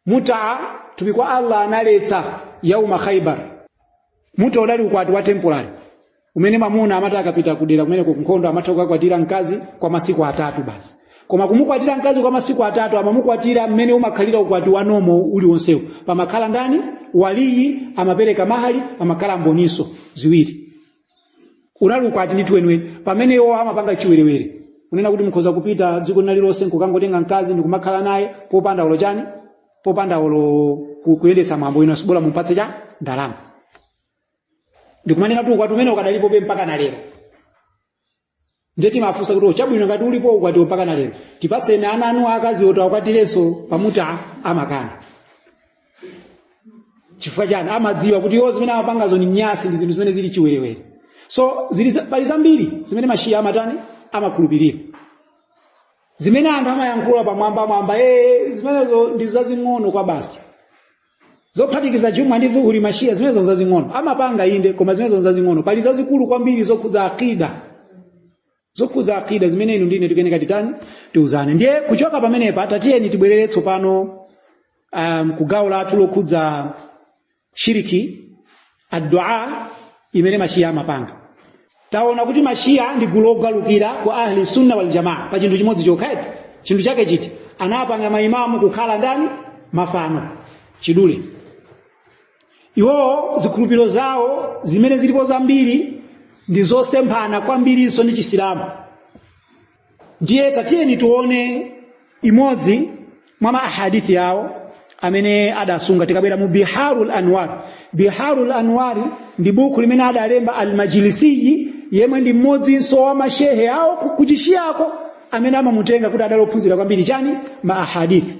muta Mtumiki wa Allah analetsa yauma Khaybar. Muta udali ukwati wa temporary umene mamuna amati akapita kudera kumeneko kunkhondo amatha kukakwatira mkazi kwa masiku 3 basi. Koma kumukwatira mkazi kwa masiku 3, amamukwatira mmene umakhalira ukwati wa normal uliwonsewo. Pamakhala ndani? Waliyi, amapereka mahali, pamakhala mboniso ziwiri. Unali ukwati ndithu weniweni. Pamene iwo amapanga chiwerewere, unena kuti mukhoza kupita dziko lina lililonse nkukangotenga mkazi ndikumakhala naye popanda olo chani, popanda olo kuyendetsa mwambo ino, bola mupatse cha ndalama. Ndikumanena kuti ukwati umene ukadalipobe mpaka na lero. Ndiye timafunsa kuti, chabwino, ngati ulipo ukwatiwo mpaka na lero, tipatseni ana anu akazi oti akwatirenso pamuta. Amakana. Chifukwa chani? Amadziwa kuti iwo zimene amapangazo ni nyasi, ndi zinthu zimene zili chiwerewere. So zili pali zambiri zimene Mashiya amatani? Amakhulupirira, zimene anthu amayankhula pamwamba mwamba, zimenezo ndi zazing'ono kwa basi. Zophatikiza Juma ndi Dhuhuri, Mashiya zimenezo zazing'ono amapanga, inde, koma zimenezo zazing'ono. Pali zazikulu kwambiri zokhudza aqida, zokhudza aqida zimene inu ndine tikuyeneka titani? Tiuzane. Ndiye kuchoka pamenepa, tatiyeni tibwerere tsopano ku gawo lathu lokhudza shiriki addua imene Mashiya amapanga. Taona kuti Mashiya ndi gulu logalukira ku Ahli Sunna wal Jamaa pa chinthu chimodzi chokhachi. Chinthu chake chiti? Anapanga maimamu kukhala ndani? Mafano. Chidule. Iwowo zikhulupiriro zawo zimene zilipo zambiri ndi zosemphana kwambirinso ndi Chisilamu. Ndiye tatiyeni tione imodzi mwa maahadithi yawo amene adasunga. Tikabwera mu Biharul Anwar, Biharul Anwar ndi buku limene adalemba Almajilisiyi, yemwe ndi mmodzinso wa mashehe awo kuchishiyako, amene amamutenga kuti adalophunzira kwambiri chani? Maahadithi.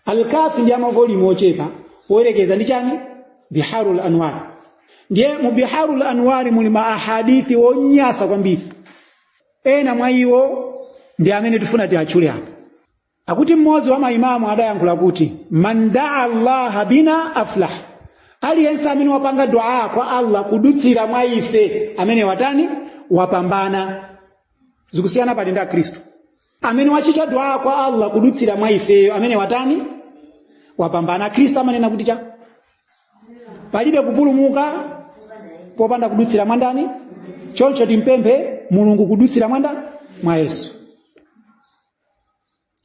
Alkafi ndi amavolume ochepa poyerekeza ndi chani? Biharul Anwar. Ndiye mu Biharul Anwar muli maahadithi onyasa kwambiri. Ena mwa iwo ndi amene tifuna tiatchule apa. Akuti mmodzi wa maimamu adayankhula kuti, man daa Allaha bina aflah, aliyense amene wapanga dua kwa Allah kudutsira mwa ife, amene watani? Wapambana. Zikusiyana pali ndi Akhristu? Amene wachita dua kwa Allah kudutsira mwa ifeyo, amene watani? Wapambana. Akhristu amanena kuti cha palibe kupulumuka popanda kudutsira mwa ndani? Choncho timpemphe Mulungu kudutsira mwa ndani? Mwa Yesu.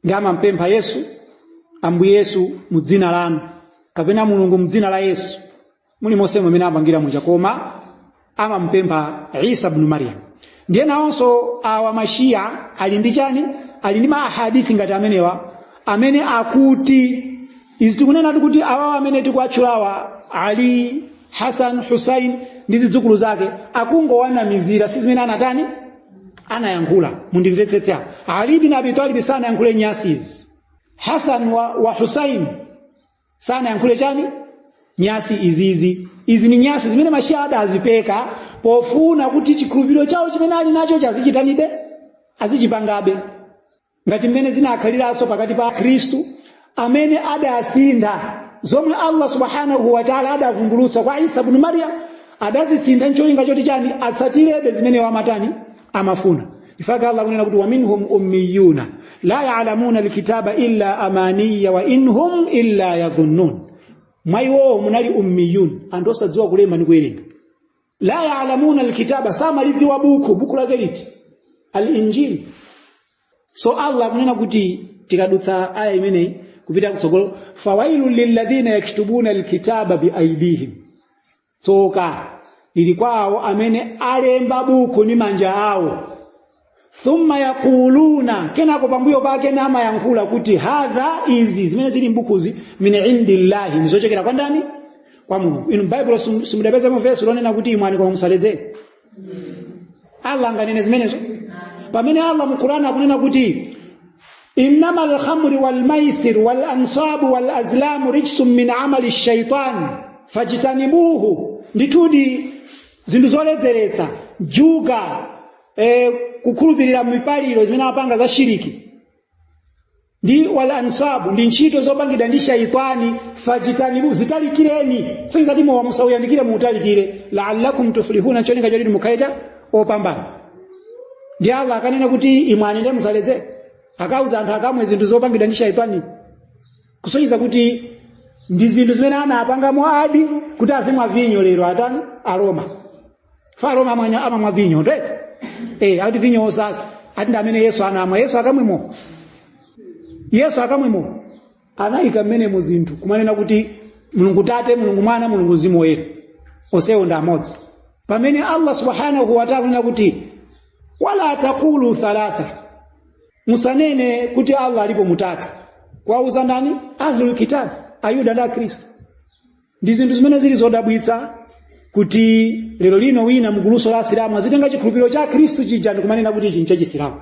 Ndi amampempha Yesu, Ambuye Yesu mu dzina lanu, kapena Mulungu mu dzina la Yesu, muli monse mumene apangira muja, koma amampempha Isa bnu Maryam. Ndiye nawonso awa Mashiya ali ndi chani? Ali ndi maahadithi ngati amenewa amene akuti izi. Tikunena kuti awawa amene tikuatchulawa, Ali, Hasan, Husain ndi zidzukulu zake, akungowanamizira, si zimene anatani? Anayankhula. Mundimvetsetse apa, Ali bin Abi Talib sanayankhule nyasi izi, Hasan wa Husain sanayankhule chani? Nyasi izizi. Izi ni nyasi zimene Mashiya adazipeka pofuna kuti chikhulupiriro chawo chimene ali nacho chazichitanibe, azichipangabe, ngati mmene zinakhaliranso pakati pa Khristu amene adasintha zomwe Allah subhanahu wa ta'ala adavumbulutsa kwa Isa bnu Maryam. Adazisintha ncholinga choti chani? Atsatirebe zimene wamatani? Amafuna. Ifaka Allah kunena kuti, wa minhum ummiyuna la ya'lamuna alkitaba illa amaniya wa inhum illa yadhunnun. Mwa iwowo munali ummiyun, anthu osadziwa kulemba ndi kuwerenga. La ya'lamuna alkitaba, samalidziwa buku. Buku lake liti? Al-Injili. So Allah akunena kuti, tikadutsa aya imeneyi kupita kutsogolo, fawailu lilladhina yaktubuna alkitaba biaidihim, tsoka lili kwawo amene alemba buku ndi manja awo. Thumma yaquluna, kenako pambuyo pake namayankhula kuti hadha, izi zimene zili m'bukuzi, min indillahi, ndizochokera kwa ndani? Kwa Mulungu. Inu Baibulo simudapezemo vesi lonena kuti imwani koma musaledzere? Allah anganene zimenezo? Pamene Allah mu Qur'an akunena kuti innama alkhamri walmaisir walansabu walazlamu rijsun min amali shaitan fajtanibuhu, ndithudi zinthu zoledzeretsa, juga, kukhulupirira mipaliro zimene amapanga za shiriki, ndi wal ansabu, ndi ntchito zopangidwa ndi shaitani, fajitanibu, zitalikireni, sozati mowa musauyandikire, muutalikire, la'allakum tuflihuna, cholinga choti mukhale cha opambana. Ndi Allah akanena kuti imwani ndi musaledzere, akauza anthu akamwe zinthu zopangidwa ndi shaitani, kusonyeza kuti ndi zinthu zimene anapangamo adi kuti azimwa vinyo lero atani? Aroma. Fa Aroma amamwa vinyo nde akuti vinyo osasa, ati ndi amene Yesu anamwa. Yesu akamwemo? Yesu akamwemo? Anayika mmenemo zinthu kumanena kuti Mulungu Tate, Mulungu Mwana, Mulungu Mzimu Woyera, onsewo ndi amodzi, pamene Allah subhanahu wa ta'ala kunena kuti wala taqulu thalatha, musanene kuti Allah alipo mutatu. Kuwauza ndani? Ahlul kitab, Ayuda ndi Akhristu. Ndi zinthu zimene zili zodabwitsa kuti lero lino wina muguluso la Asilamu azitenga chikhulupiriro cha Khristu chija ndikumanena kuti ichi nchachisilamu,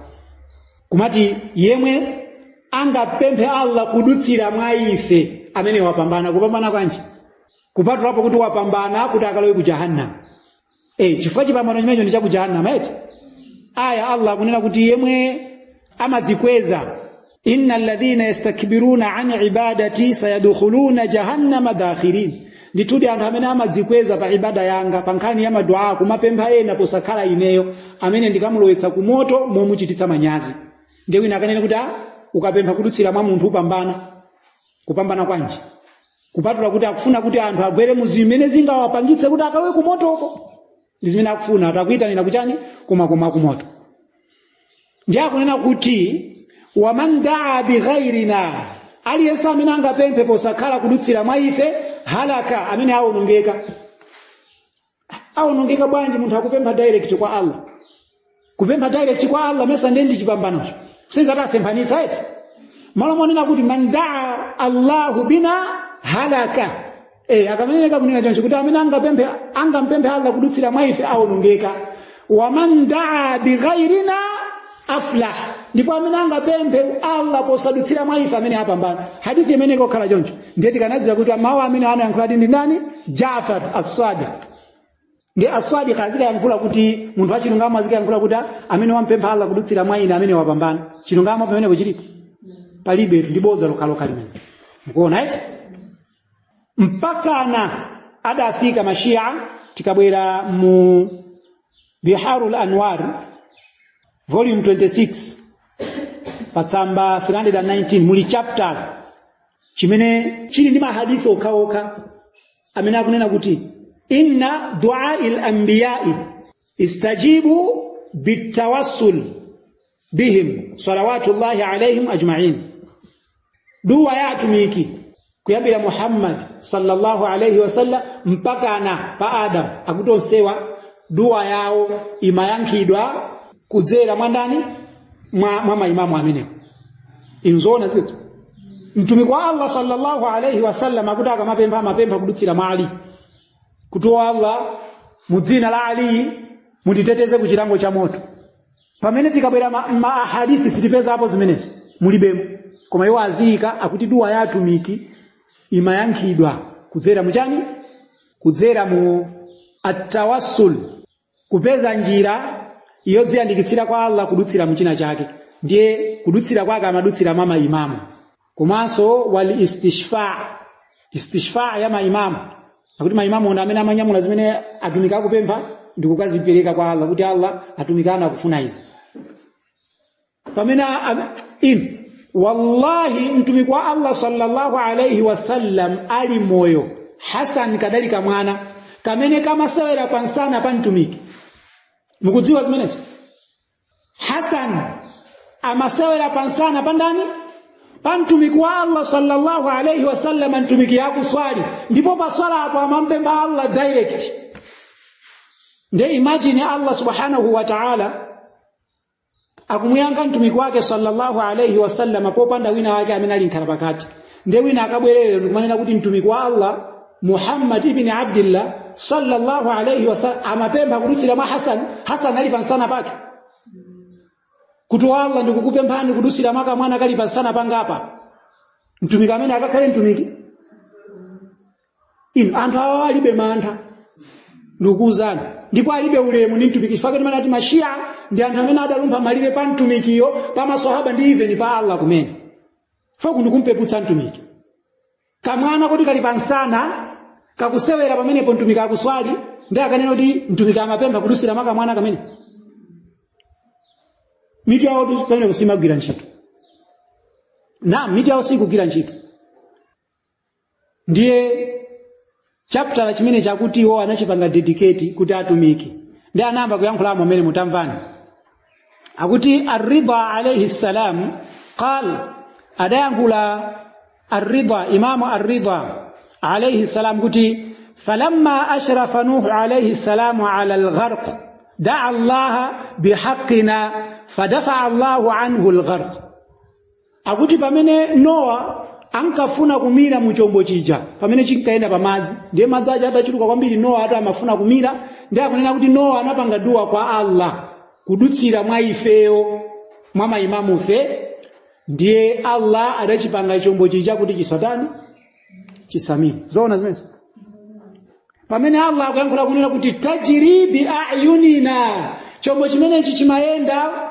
kumati yemwe angapemphe Allah kudutsira mwa ife amene wapambana. Kupambana kwanji? Kupatulapo kuti wapambana kuti akalowe ku jahannam. Chifukwa chipambano chimenecho ndi cha ku jahannam eti. Aya Allah akunena kuti yemwe amadzikweza, inna alladhina yastakbiruna an ibadati sayadkhuluna jahannama dakhirin, ndithudi anthu amene amadzikweza pa ibada yanga, pa nkhani ya maduaa, kumapempha ena posakhala ineyo, amene ndikamulowetsa ku moto momuchititsa manyazi. Ndiye wina akanene kuti ukapempha kudutsira mwa munthu upambana. Kupambana kwanji? Kupatula kuti akufuna kuti anthu agwere mu zimene zingawapangitse kuti akalowe ku motoko, ndi zimene akufuna, atakuyitanira kuchani? Kumakoma kumoto. Ndiye akunena kuti waman daa bighairina, aliyense amene angapemphe posakhala kudutsira mwa ife, halaka, amene awonongeka. Awonongeka bwanji munthu akupempha direct kwa Allah? Kupempha direct kwa Allah mesa ndiye ndi chipambanocho? Sinza atasemphanitsa eti. Malo monena kuti man daa Allahu bina halaka, akameneka kunena choncho kuti amene angampemphe Allah kudutsira mwa ife awonongeka. Waman daa bighairina aflah, ndipo amene angapemphe Allah posadutsira mwa ife amene apambana. Hadithi imene ikokhala choncho, ndiye tikanadziwa kuti mawu amene anayankhula ndi ndani? Jaafar as-Sadiq. Ndi as-Sadiq azikayankhula kuti munthu wachilungamo azikayankhula kuti amene wampempha Allah kudutsira mwa ine amene wapambana. Chilungamo pamenepo chilipo? Palibe, ndi bodza lokhalokha limene mukuona eti. Mpakana adafika mashia, tikabwera mu Biharul Anwar volume 26 patsamba 319 muli chapter chimene chili ndi mahadithi okhaokha amene akunena kuti inna du'ail anbiya'i istajibu bitawassul bihim salawatullahi alaihim ajma'in, dua ya atumiki kuyambira Muhammad sallallahu alaihi wasallam mpakana pa Adam, akuti onsewa dua yawo imayankhidwa kudzera mwa ndani? Mwa maimamu amenewo. Inzoona zimenezo? Mtumiki wa Allah sallallahu alaihi wasallam akuti akamapempha amapempha kudutsira mwa Ali, kuti o Allah, mu dzina la Ali munditeteze ku chilango cha moto. Pamene tikabwera ma ahadithi sitipezapo zimenezo, mulibemo. Koma iwo aziyika akuti dua ya atumiki imayankhidwa kudzera muchani? Kudzera mu atawassul, kupeza njira yodziyandikitsira kwa Allah kudutsira muchina chake. Ndiye kudutsira kwake amadutsira mwa maimamu, komanso wal istishfa, istishfa ya maimamu, akuti maimamu ndi amene amanyamula zimene atumiki akupempha ndi kukazipereka kwa Allah, kuti Allah, atumiki anu akufuna izi. Pamene inu wallahi mtumiki wa Allah sallallahu alaihi wasallam ali moyo, Hasan kadali kamwana kamene kamasewera pansana pa mtumiki. Mukudziwa zimenezo? Hasan amasewera pansana pa ndani? Pa mtumiki wa Allah sallallahu alaihi wasallam. Mtumiki yakuswali, ndipo paswala apo amampempha Allah direct. Nde imagine Allah subhanahu wa ta'ala Akumuyankha mtumiki wake sallallahu alaihi wasallam popanda wina wake amene ali nkhala pakati. Ndiye wina akabwerere ndikumanena kuti mtumiki wa Allah Muhammad ibn Abdillah sallallahu alaihi wasallam amapempha kudutsira mwa Hasan. Hasan ali pansana pake, kuti wa Allah, ndikukupemphani kudutsira mwa kamwana kali pansana pangapa. Mtumiki amene akakhale mtumiki? Inu, anthu awa alibe mantha, ndikukuwuzani, ndipo alibe ulemu ndi mtumiki, chifukwa timene ati Mashia ndi anthu amene adalumpha malire pa mtumikiyo, pa maswahaba, ndi even pa Allah kumene. Foku ndikumpeputsa mtumiki. Kamwana kuti kali pansana kakusewera pamenepo, mtumiki akuswali, ndi akanena kuti mtumiki amapempha kudutsira mwa kamwana kamene. Mitu yawo pamene kusimagwira ntchito na mitu yawo sikugwira ntchito. Ndiye chapter chimene chakuti iwo anachipanga dedicate kuti atumiki, ndi anayamba kuyankhulamo amene mutamvani. Akuti Ar-Ridha alayhi salam qal, adayankhula Ar-Ridha, Imamu Ar-Ridha alayhi salam, kuti falamma ashrafa Nuhu alayhi salam ala al-gharq daa Allaha bihaqqina fadafa'a Allahu anhu al-gharq. Akuti pamene Nowa ankafuna kumira mu chombo chija, pamene chinkayenda pamadzi, ndiye madzi aja adachuluka kwambiri, Nowa ati amafuna kumira, ndiye akunena kuti Nowa anapanga dua kwa Allah kudutsira mwa ifeyo, mwa maimamufe, ndiye Allah adachipanga chombo chija kuti chisatani, chisamire. Zoona zimenezo? Pamene Allah akuyankhula kunena kuti tajri bi ayunina, chombo chimenechi chimayenda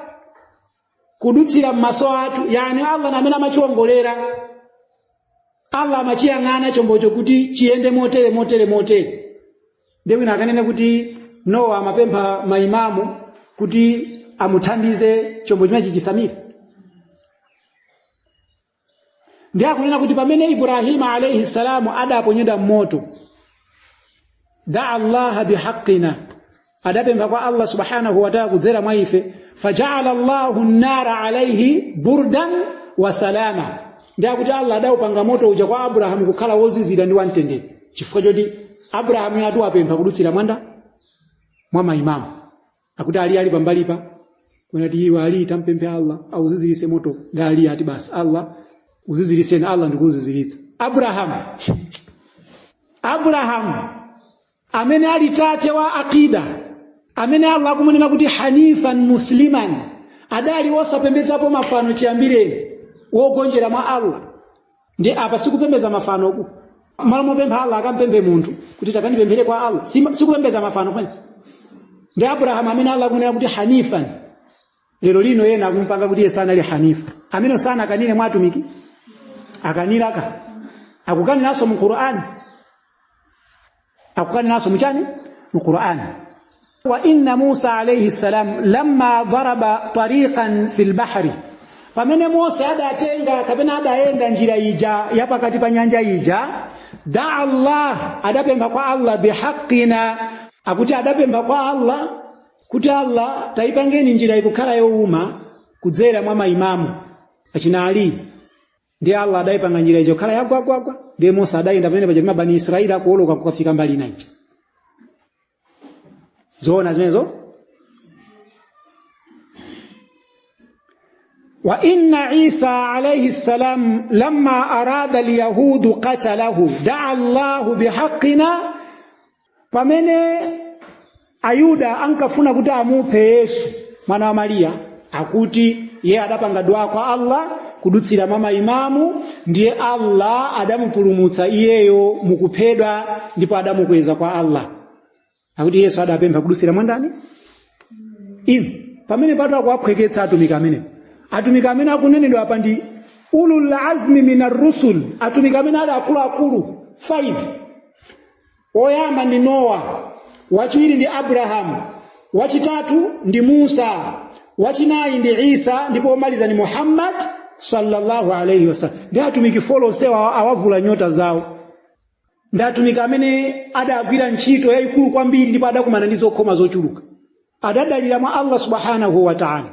kudutsira m'maso athu, yani Allah na amene amachiwongolera. Allah amachiyang'ana chombocho kuti chiyende motere, motere, motere. Ndiye wina akanene kuti Nowa amapempha maimamu kuti amuthandize chombo chimenechi chisamire? Ndiye akunena kuti pamene Ibrahima alayhi salamu adaponyedwa mmoto, daa Allaha bihaqqina, adapempha kwa Allah subhanahu wa ta'ala kudzera mwa ife, fajaala Allahu nnara alayhi burdan wa salama. Ndiye akuti Allah adawupanga moto uja kwa Abrahamu kukhala wozizira ndi wamtendere, chifukwa choti Abrahamu atu wapempha kudutsira mwanda mwa maimamu. Akuti Ali ali pambalipa kunati, "Iwe Ali, tampemphe Allah auzizirise moto." Ndi Ali ati, "Basi Allah uziziriseni." Allah ndikuuziziritsa. Abrahamu amene ali tate wa aqida, amene Allah akumunena kuti hanifan musliman, adali wosapembedzapo mafano chiyambireni, wogonjera mwa Allah. Ndi apa sikupembedza mafano ku? Malo mopempha Allah akampemphe munthu kuti takandipemphere kwa Allah, sikupembedza mafano kwene? Ndi Abrahamu amene Allah akunena kuti hanifan, lero lino yena akumpanga kuti iye sanali hanifa. Amene sana akanire mwa atumiki, akaniraka, akukaniranso mu Qur'an, akukaniranso muchani? Mu Qur'an. Wa inna Musa alayhi salam lamma daraba tariqan fil bahri, pamene Mose adatenga kapena adayenda njira ija ya pakati pa nyanja ija, daa Allah, adapempha kwa Allah bihaqqina. Akuti adapempha kwa Allah kuti, "Allah, tayipangeni njira ikukhala yowuma kudzera mwa maimamu achina Ali." Ndiye Allah adayipanga njira ijo khala yagwagwagwa. Ndiye Mose adayenda pamene paja ndi Bani Israeli akuwoloka kukafika mbali ina ija. Zoona zimenezo? Wa inna Isa alayhi salam lamma arada alyahudu qatalahu daa Allahu bihaqqina, pamene Ayuda ankafuna kuti amuphe Yesu mwana wa Mariya, akuti iye adapanga dua kwa Allah kudutsira mwa maimamu, ndiye Allah adamupulumutsa iyeyo mukuphedwa ndipo adamukweza kwa Allah. Akuti Yesu adapempha kudutsira mwa ndani? Inu, pamene pato akuwaphweketsa atumiki amene, atumiki amene akunenedwa apa ndi ulul azmi minar rusul, atumiki amene ali akuluakulu 5. Oyamba ndi Nowa, wachiwiri ndi Abrahamu, wachitatu ndi Musa, wachinayi ndi Isa, ndipo omaliza ni Muhammad sallallahu alaihi wasallam. Ndi atumiki four onsewa awavula nyota zawo. Ndi atumiki amene adagwira ntchito yayikulu kwambiri ndipo adakumana ndi zokhoma zochuluka. Adadalira mwa Allah subhanahu wa ta'ala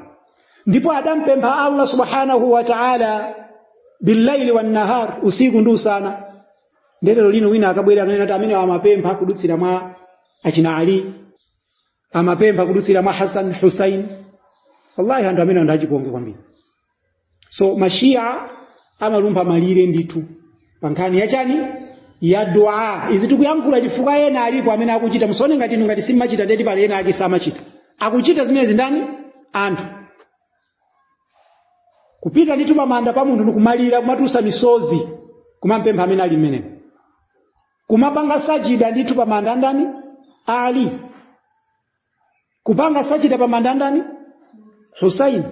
ndipo adampempha Allah subhanahu wa ta'ala billaili wan nahar, usiku ndi usana. Ndelero lino wina akabwera akanena kuti amene amapempha kudutsira mwa achina Ali, amapempha kudutsira mwa Hassan, Hussein Wallahi, anthu amene anthu achipongwe kwambiri. So Mashia amalumpha malire ndithu pa nkhani yachani? Ya dua. Izi tikuyankhula chifukwa ena alipo amene akuchita. Musaone ngati inu ngati simmachita, ndeti pali ena ake samachita. Akuchita zimenezi ndani? Anthu kupita ndithu pamanda pa munthu ndikumalira, kumatulutsa misozi, kumampempha amene ali mmenemo, kumapanga sajida ndithu pamanda andani? Ali kupanga sajida pamanda andani? Husaini.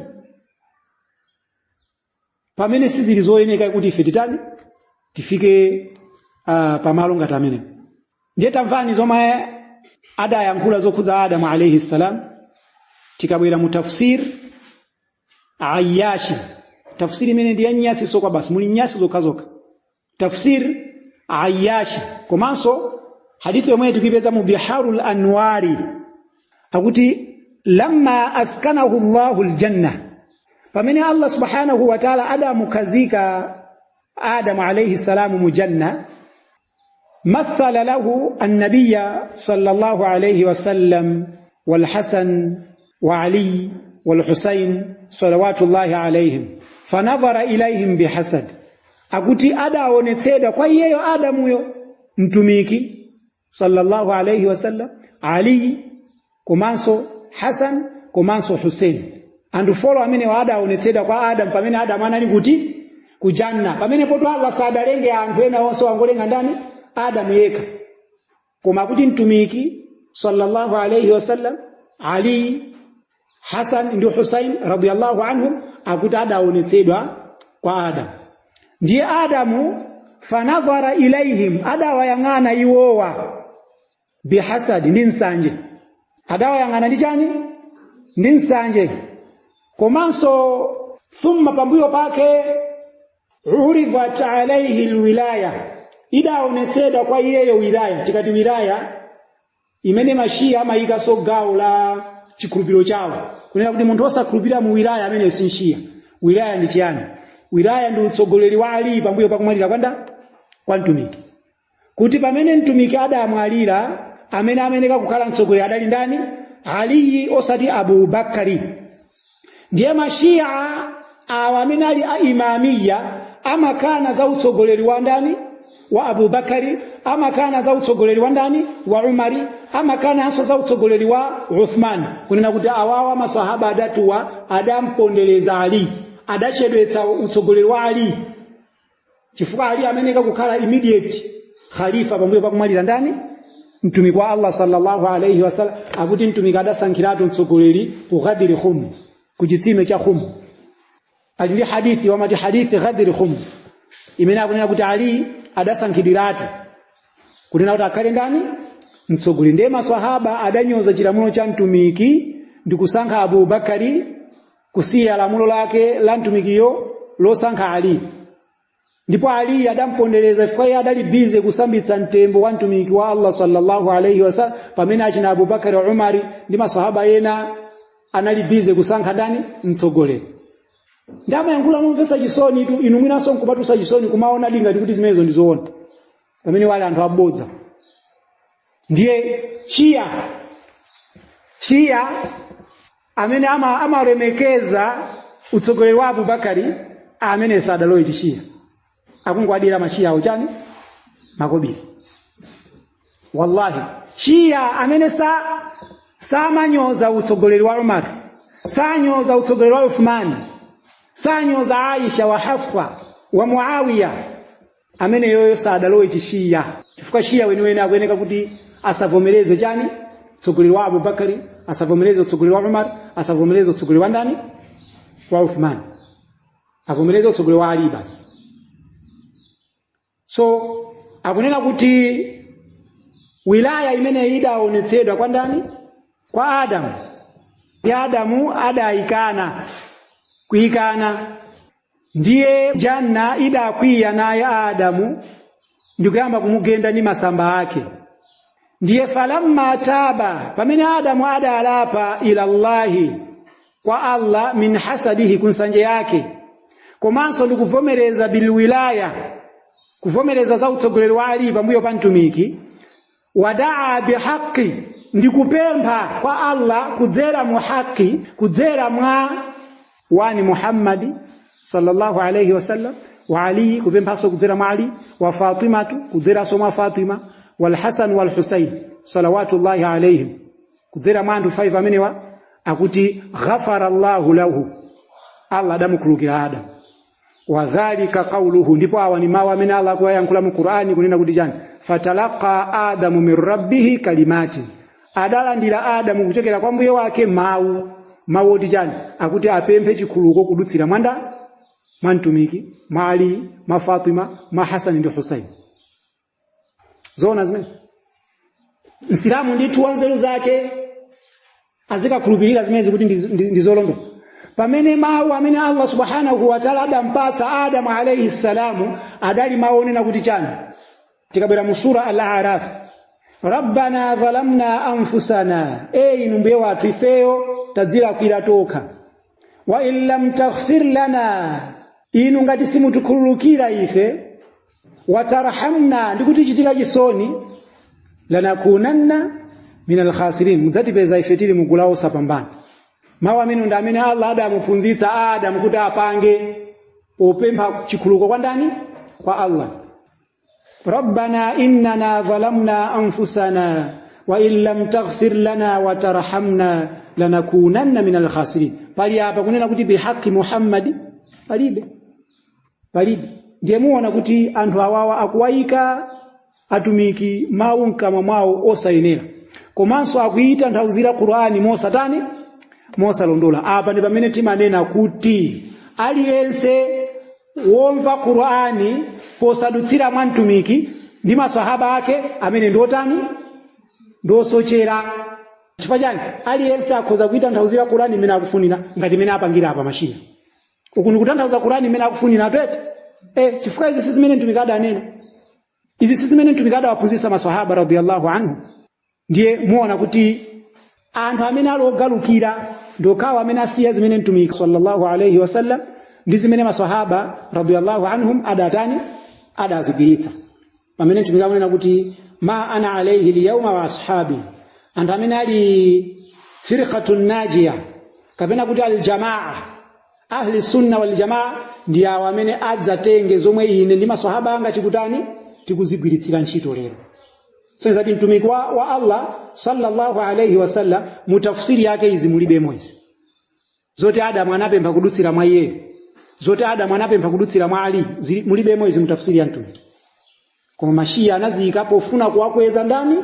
Pamene sizili zoyeneka kuti ife titani? Tifike pamalo ngati amene. Ndiye tamvani zomwe adayankhula zokhudza Adamu alayhi salam. Tikabwera mu tafsir Ayashi, tafsiri imene ndi ya nyasi sokwa basi, muli nyasi zokhazokha. Tafsir Ayashi komanso hadithi yomwe tikuyipeza mu Biharul Anwari, akuti lamma askanahu Allahu aljanna, pamene Allah subhanahu wa ta'ala adamukhazika Adamu alayhi salamu mu janna, mathala lahu annabiya sallallahu alayhi wasallam walhasan wa Ali walhusain salawatullahi alayhim, fanadhara ilayhim bihasad. Akuti adaonetsedwa kwa iyeyo Adamuyo Mtumiki sallallahu alayhi wasallam, Ali komanso Hasan komanso Husein, anthu four amene adaonetsedwa kwa Adamu pamene Adamu anali kuti? Kujanna. Pamene poto Allah sadalenge anthu ena onse, wangolenga ndani? Adamu yekha. Koma kuti Mtumiki sallallahu alayhi wasallam, Ali, Hasan ndi Husain radiyallahu anhum, akuti adaonetsedwa kwa Adamu. Ndiye Adamu fanadhara ilaihim, adawayang'ana iwowa, bihasadi, ndi nsanje. Adawayang'ana ndi chani? Ndi nsanje. Komanso thumma, pambuyo pake, uridat alaihi lwilaya, idaonetsedwa kwa iyeyo wilaya. Tikati wilaya imene Mashiya amayikaso gawo la chikhulupiriro chawo, kunena kuti munthu osakhulupirira mu wilaya amene si Mshiya. Wilaya ndi chiyani? Wilaya ndi utsogoleri wa Ali pambuyo pakumwalira kwanda kwa Mtumiki, kuti pamene Mtumiki adamwalira, amene ameneka kukhala mtsogoleri adali ndani? Aliyi, osati Abubakari. Ndiye Mashiya awa amene ali a Imamiya amakana za utsogoleri wa ndani? Wa Abubakari. Amakana za utsogoleri wa ndani? Wa Umari. Amakananso za utsogoleri wa Uthman, kunena kuti awawa masahaba adatuwa adampondereza Ali, adachedwetsa utsogoleri wa Ali, chifukwa Ali ameneka kukhala immediate khalifa pambuyo pakumwalira ndani? Mtumiki wa Allah sallallahu alayhi wasallam. Akuti Mtumiki adasankhiratu mtsogoleri ku Ghadiri Khum, ku chitsime cha Khum. Ali ndi hadithi wamati hadithi Ghadiri Khum, imene akunena kuti Ali adasankhidwiratu kunena kuti akhale ndani? Mtsogoleri. Ndiye maswahaba adanyoza chilamulo cha Mtumiki ndi kusankha Abubakari, kusiya lamulo lake la Mtumikiyo losankha Ali. Ndipo Ali adampondereza chifukwa iye adali busy kusambitsa mtembo wa Mtumiki wa Allah sallallahu alayhi wasallam, pamene achina Abubakari, Umari ndi maswahaba ena anali busy kusankha ndani? Mtsogoleri. Ndi amayankhula momvetsa chisoni tu, inu mwinanso nkupatusa chisoni kumaona dingati kuti zimenezo ndi zoona, pamene wali anthu abodza. Ndiye Shia amene amalemekeza utsogoleri wa Abubakari, amene sadalowe Chishiya, akungowadira Mashiya awo chani? Makobiri. Wallahi, Shia amene samanyoza utsogoleri wa Umar, sanyoza utsogoleri wa Uthman, sanyoza Aisha wa Hafsa wa Muawiya, amene yoyo sadalowe Chishiya, chifukwa Shia weniweni akuyeneka kuti asavomereze chani? Utsogoleri wa Abubakari, asavomereze utsogoleri wa Umar, asavomereze utsogoleri wa ndani? Wa Uthman, avomereze utsogoleri wa Ali basi. So akunena kuti wilaya imene idaonetsedwa kwa ndani? Kwa Adamu. Ndi Adamu adayikana, kuyikana. Ndiye janna idakwiya naye Adamu ndikuyamba kumugenda ndi masamba ake. Ndiye falamma taba, pamene Adamu adalapa, ila Allahi, kwa Allah, min hasadihi, kunsanje yake, komanso ndikuvomereza bilwilaya, kuvomereza za utsogoleri wa Ali pambuyo pa Mtumiki, wadaa bihaqi. Ndikupempha kwa Allah kudzera mu haki, kudzera mwa wani Muhammadi sallallahu alayhi wasallam, wa Ali, kupemphaso kudzera mwa Ali, wa Fatimatu, kudzeranso mwa Fatima, wal Hasan wal Husain salawatullahi alayhim, kudzera mwa anthu 5 amenewa, akuti ghafara Allahu lahu, Allah adamukhululukira Adam. Wa dhalika qawluhu, ndipo awa ni mawu amene Allah akuwayankhula mu Qur'ani kunena kuti chani? Fatalaqa Adamu min rabbihi kalimati, adalandira Adamu kuchokera kwa mbuye wake mawu. Mawu oti chani? Akuti apemphe chikhululuko kudutsira mwanda mwa mtumiki, mwa Ali, mwa Fatima, mwa Hasani ndi Husaini. Zoona zimene Msilamu ndithu wa nzeru zake azikakhulupirira zimenezi kuti ndi zolondola, pamene mawu amene Allah subhanahu wa ta'ala adampatsa Adamu alayhi salamu adali mawu onena kuti chani? Tikabwera mu sura Al-A'raf, rabbana dhalamna anfusana, e inu mbuye wathu, ifeyo tadzilakwira tokha, wa in lam taghfir lana, inu ngati simutikhululukira ife, watarhamna, ndikutichitira chisoni, lanakunanna min alkhasirin, mudzatipeza ife tili mugulu la osapambana. Mawu amene ndi amene Allah adamuphunzitsa Adamu kuti apange popempha chikhululuko kwa ndani? Kwa Allah. Rabbana innana dhalamna anfusana wa in lam taghfir lana wa tarhamna lanakunanna min alkhasirin. Pali apa kunena kuti bihaqi Muhammadi? Palibe, palibe. Ndiye muona kuti anthu awawa akuwayika atumiki mawu mkamwa mwawo osayenera, komanso akuyita nthauzira Qur'ani mosatani, mosalondola. Apa ndi pamene timanena kuti aliyense womva Qur'ani posadutsira mwa mtumiki ndi maswahaba ake amene ndi otani? Ndi osochera. Chifukwa chani? Aliyense akhoza kuita nthauzira Qur'ani imene akufunira, ngati imene apangira apa mashia. Uku ndikutanthauza Qur'ani imene akufunira twete, chifukwa izi si zimene mtumiki adanena, izi si zimene mtumiki adawaphunzitsa maswahaba radiyallahu anhu. Ndiye muona kuti anthu amene ali ogalukira ndi okhawo amene asiya zimene mtumiki sallallahu alayhi wasallam ndi zimene maswahaba radiyallahu anhum adatani, adazigwiritsa. Pamene mtumiki akunena kuti ma ana alayhi liyawma wa ashabi, anthu amene ali firqatun najiya kapena kuti aljamaa, ahli sunna wal jamaa, ndi awo amene adzatenge zomwe ine ndi maswahaba anga tikutani, tikuzigwiritsira ntchito lero. So zati mtumiki wa Allah sallallahu alayhi wasallam mu tafsiri yake izi mulibemo, izi zoti Adamu anapempha kudutsira mwa iyeyo, zoti Adamu anapempha kudutsira mwa Ali, mulibemo izi mu tafsiri ya mtumiki. Koma mashia anaziyika pofuna kuwakweza ndani?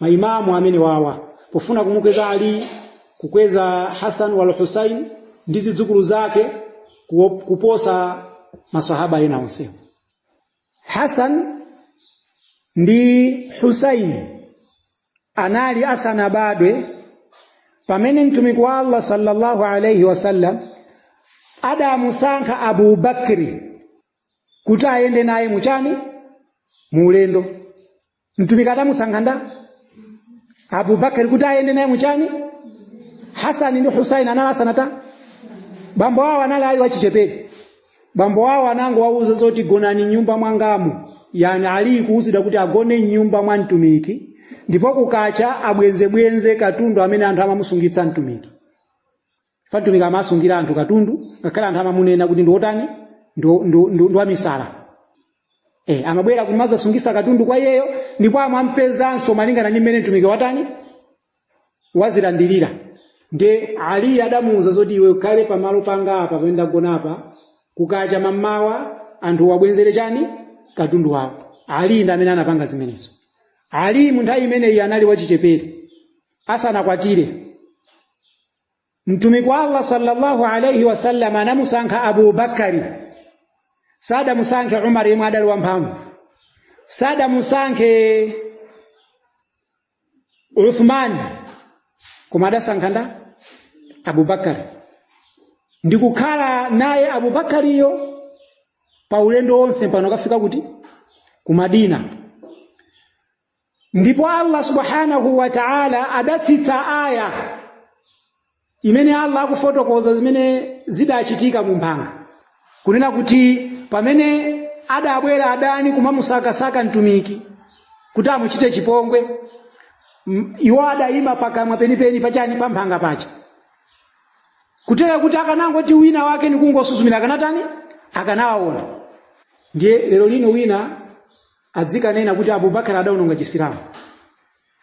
Maimamu amene wawa, pofuna kumukweza Ali, kukweza Hasan wal Husain ndi zidzukulu zake kuposa maswahaba ena onsewo. Hasan ndi Husain anali asanabadwe pamene mtumiki wa Allah sallallahu alayhi wasallam adamusankha Abu Bakri kuti ayende naye muchani, mu ulendo. Mtumiki adamusankha nda Abu Bakri kuti ayende naye muchani. Hasani ndi Husain anali asanata, bambo awo anali ali wachichepere. Bambo awo anango wauza zoti gonani nyumba mwangamu, yani Ali kuuzidwa kuti agone nyumba mwa mtumiki, ndipo kukacha abwenzebwenze katundu amene anthu amamusungitsa mtumiki. Fa mtumiki amasungira anthu katundu, ngakhale anthu amamunena kuti ndi wotani, ndi wamisala. Amabwera kumazasungisa katundu kwa iyeyo, ndipo amampezanso malingana ndi mmene mtumiki watani, wazilandirira. Nde Ali adamuuza zoti iwe ukhale pamalo panga apa pamene ndagona apa, kukacha mammawa anthu wabwenzere chani, katundu wawo. Ali ndi amene anapanga zimenezo. Ali mu nthawi imeneyi anali wachichepere, asanakwatire. Mtumiki wa Allah sallallahu alayhi wasallam anamusankha Abu Bakari, sadamusankhe Umar yemwe adali wamphamvu, sadamusankhe Uthman, koma adasankha nda Abubakari, ndikukhala naye Abubakariyo pa ulendo wonse pano kafika kuti ku Madina. Ndipo Allah subhanahu wa ta'ala adatsitsa aya imene Allah akufotokoza zimene zidachitika mu mphanga, kunena kuti pamene adabwera adani kumamusakasaka mtumiki kuti amuchite chipongwe, Iwo adayima pakamwa penipeni pachani, pamphanga pacha, kutera kuti akanangoti wina wake nikungosuzumira akanatani, akanawaona. Ndiye lero lino wina adzikanena kuti Abubakar adaononga Chisilamu.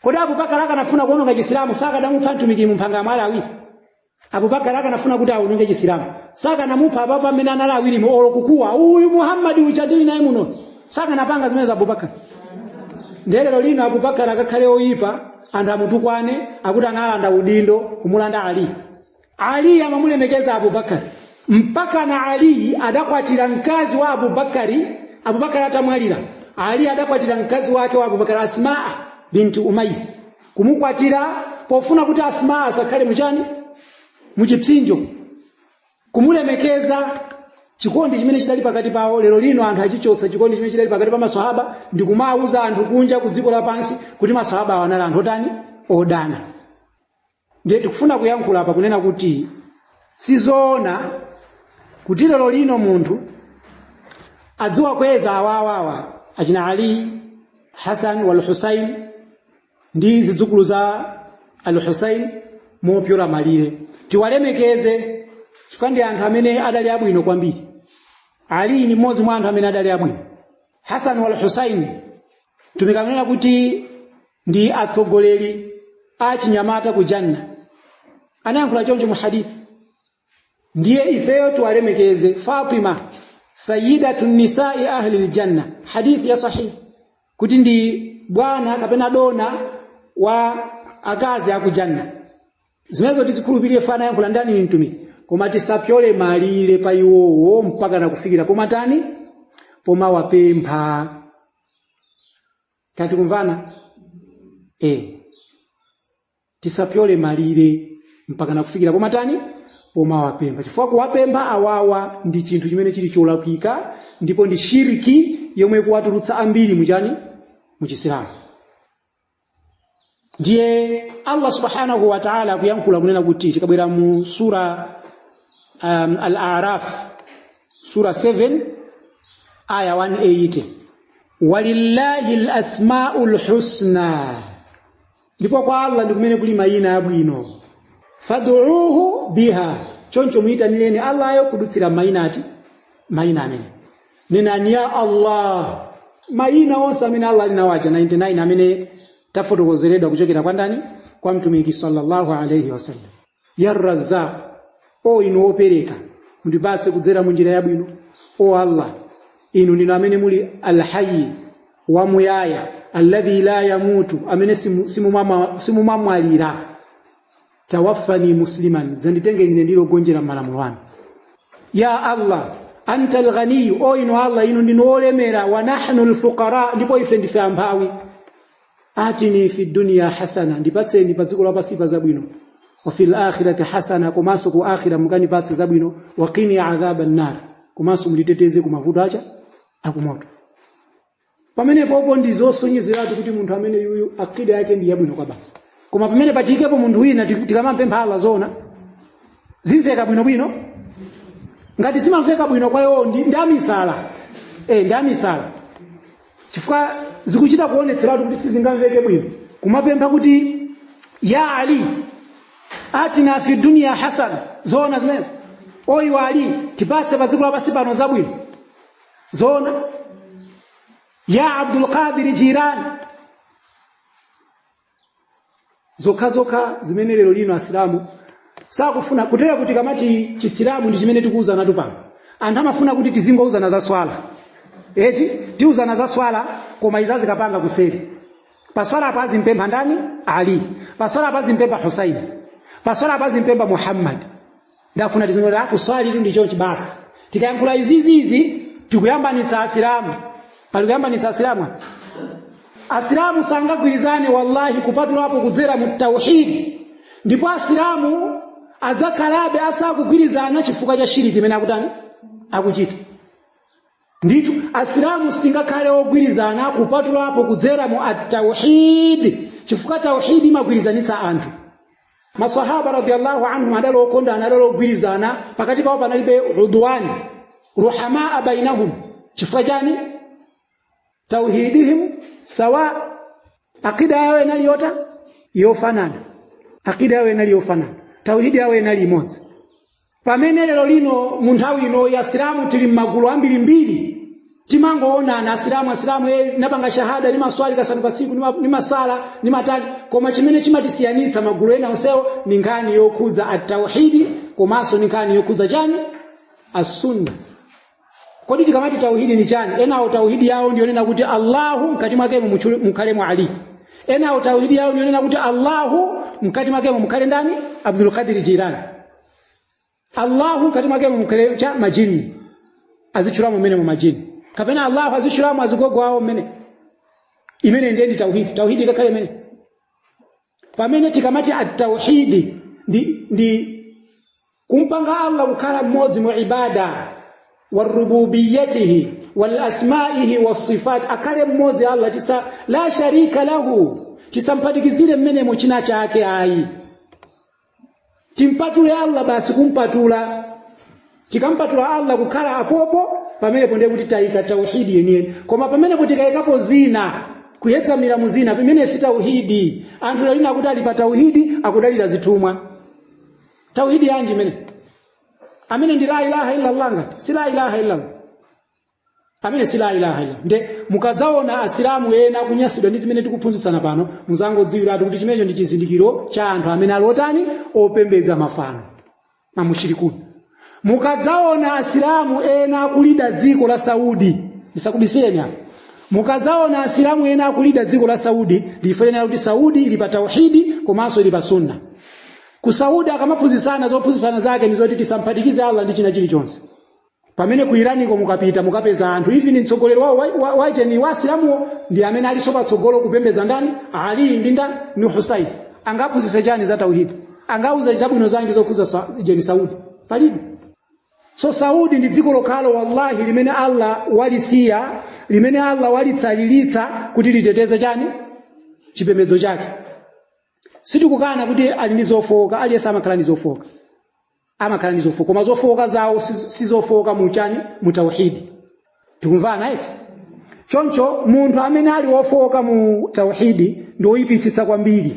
Kodi Abubakar akanafuna kuononga Chisilamu sakadamupha mtumiki mumphanga mwali awiri? Abubakar akanafuna kuti aononge Chisilamu sakanamupha apapo amene anali awirimo, olo kukuwa uyu Muhammadi uja ndili naye muno? Sakanapanga zimenezo Abubakar? Ndiye lero lino Abubakar akakhale oyipa, anthu amutukwane, akuti analanda udindo kumulanda Ali. Ali amamulemekeza Abubakar mpaka na Ali adakwatira mkazi wa Abubakari. Abubakari atamwalira, Ali adakwatira mkazi wake wa Abubakari, Asmaa binti Umais, kumukwatira pofuna kuti Asmaa asakhale muchani, muchipsinjo, kumulemekeza. Chikondi chimene chidali pakati pawo, lero lino anthu achichotsa chikondi chimene chidali pakati pa maswahaba ndi kumawuza anthu kunja ku dziko lapansi kuti maswahaba awo anali anthu otani, odana. Ndiye tikufuna kuyankhula apa kunena kuti sizoona kuti lero lino munthu adziwakweza awawawa achina Ali, Hasan wal Husain ndi zidzukulu za al Husain mopyola malire. Tiwalemekeze chifukwa ndi anthu amene adali abwino kwambiri. Ali ni mmodzi mwa anthu amene adali abwino. Hasan wal Husain, mtumiki akunena kuti ndi atsogoleri a chinyamata ku Janna, anayankhula choncho mu hadithi. Ndiye ifeyo tiwalemekeze. Fatima sayyidatu nisai ahli aljanna, hadithi ya sahih, kuti ndi bwana kapena dona wa akazi aku Janna. Zimenezo tizikhulupirire, fana yankhula ndani? Ni mtumiki. Koma tisapyole malire pa iwowo mpaka nakufikira pomatani, pomawapempha. Kati kumvana? Tisapyole malire mpaka nakufikira pomatani, pomawapempha, chifukwa kuwapempha awawa ndi chinthu chimene chili cholakwika ndipo ndi shiriki yomwe kuwatulutsa ambiri muchani, muchisilamu. Ndiye Allah subhanahu wa ta'ala akuyankhula kunena kuti tikabwera mu sura Al-A'raf, sura 7 aya 180, walillahi al-asmaul husna, ndipo kwa Allah ndi kumene kuli mayina abwino, fad'uuhu biha, choncho muyitanireni Allayo kudutsira mayina ati, mayina amene. Nenani ya Allah, mayina onse amene Allah ali nawo aja 99 amene tafotokozeredwa kuchokera kwa ndani? Kwa mtumiki sallallahu alayhi wasallam. Ya Razzaq, o inu wopereka, mundipatse kudzera mu njira yabwino. O Allah, inu ndinu amene muli Alhayyi, wamuyaya, alladhi la yamutu, amene simumamwalira. Tawaffani musliman, dzanditenge ine ndili ogonjera m'malamulo anu. Ya Allah, anta alghaniyu, o inu Allah, inu ndinu olemera, wa nahnu alfuqara, ndipo ife ndife amphawi. Atini fi dunya hasana, ndipatseni pa dziko lapansi pa zabwino, wa fil akhirati hasana, komanso ku akhira mukanipatse zabwino, wa qini adhaba nar, komanso munditeteze ku mavuto acha akumoto. Pamenepopo ndi zosonyezeratu kuti munthu amene yuyu akida yake ndi yabwino kwa basi. Koma pamene patiyikepo munthu wina, tikamapempha Allah, zona zimveka bwinobwino? Ngati zimamveka bwino kwa iwo, ndi amisala, ndi amisala, chifukwa zikuchita kuonetseratu kuti sizingamveke bwino kumapempha kuti ya Ali atina fi dunya hasana. Zoona zimenezo? Oyi Ali, tipatse pa dziko lapansi pano zabwino. Zoona? Ya Abdul Qadir Jirani. Zokhazokha zimene lero lino Asilamu sakufuna kutera kuti kamati Chisilamu ndi chimene tikuwuzana pano. Anthu amafuna kuti tizingouzana za swala, eti tiuzana za swala, koma izazi zikapanga kuseri. Paswala apa azimpempha ndani? Ali. Paswala apa azimpempha Husaini. Paswala apa azimpempha Muhammad. Ndafuna tizingoti kuswali tu ndi chonchi basi. Tikayankhula izizizi tikuyambanitsa Asilamu. Pali kuyambanitsa Asilamu? Asilamu sangagwirizane wallahi kupatulapo kudzera mu tauhidi. Ndipo Asilamu adzakhalabe asakugwirizana chifukwa cha shiriki imene akutani, akuchita. Ndithu Asilamu sitingakhale ogwirizana kupatulapo kudzera mu at-tauhid, chifukwa tauhidi imagwirizanitsa anthu. Masahaba radiyallahu anhum adali okondana, adali ogwirizana, pakati pawo panalibe udwani, ruhamaa bainahum. Chifukwa chani? Tauhidihim sawa, akida yawo inali yota. Yofanana. Akida yawo inali yofanana, tauhidi yawo inali imodzi. Pamene lero lino, mu nthawi ino ya Asilamu, tili m'magulu ambirimbiri. Timangoonana Asilamu, Asilamu, napanga shahada, nimaswali kasanu pa tsiku, nimasala, nimatani, koma chimene chimatisiyanitsa magulu ena onsewo ni nkhani yokhudza atauhidi, komanso ni nkhani yokhudza chani? Asunna. Kodi tikamati tauhidi ni chani? Enawo tauhidi yawo ndiyonena kuti Allahu mkati mwakemo mukhalemo Ali. Enawo tauhidi yawo ndiyonena kuti Allahu mkati mwakemo mukhale ndani? Abdul Qadir Jilani. Allahu mkati mwakemo mukhale cha majini, azitchulamo mmene mu majini, kapena Allahu azitchulamo azigogo awo mmene. Imene ndiye ndi tauhidi? Tauhidi ikakhale imene? Pamene tikamati atauhidi ndi kumpanga Allah kukhala mmodzi mu ibada warububiyatihi walasmaihi wasifat, akhale mmodzi Allah, tisa la sharika lahu, tisamphatikizire mmenemo china chake ayi. Timpatule Allah basi, kumpatula. Tikampatula Allah kukhala apopo, pamenepo ndiye kuti tayika tauhidi yeniyeni. Koma pamenepo tikayikapo zina, kuyedzamira mu zina, pamene si tauhidi. Anthu lero akuti ali pa tauhidi, akudalira zithumwa. Tauhidi yanji imene? Amene ndi la ilaha illa Allah? Ngati si la ilaha illa Allah, amene si la ilaha illa. Nde mukadzaona Asilamu ena akunyasidwa ndi zimene tikuphunzitsana pano, muzangodziwiratu kuti chimenecho ndi chizindikiro cha anthu amene ali otani? Opembedza mafano, mamushirikuni. Mukadzaona Asilamu ena akulida dziko la Saudi, ndisakubisireni apo, mukadzaona Asilamu ena akulida dziko la Saudi, ndifanena kuti Saudi ili pa tauhidi komanso ili pa sunna. Ku Saudi akamaphunzitsana, zophunzitsana zake ndi zoti tisamphatikize Allah ndi china chilichonse. Pamene ku Iraniko mukapita, mukapeza anthu, even mtsogoleri wawo wacheni wa Asilamuwo ndi amene aliso patsogolo kupembedza ndani? Ali ndi ndani? Ni Husaini. Angaphunzitse chani za tauhidi? Angauze chabwino zangi zokhudza jeni Saudi? Palibe. So Saudi ndi dziko lokhalo, wallahi, limene Allah walisiya, limene Allah walitsalilitsa kuti liteteze chani? Chipembedzo chake. Sitikukana kuti ali ndi zofowoka, aliyense amakhala ndi zofowoka, amakhala ndi zofowoka, koma zofowoka zawo si zofowoka mu chani? Mu tauhidi. Tikumvana eti? Choncho munthu amene ali wofowoka mu tauhidi ndi woyipitsitsa kwambiri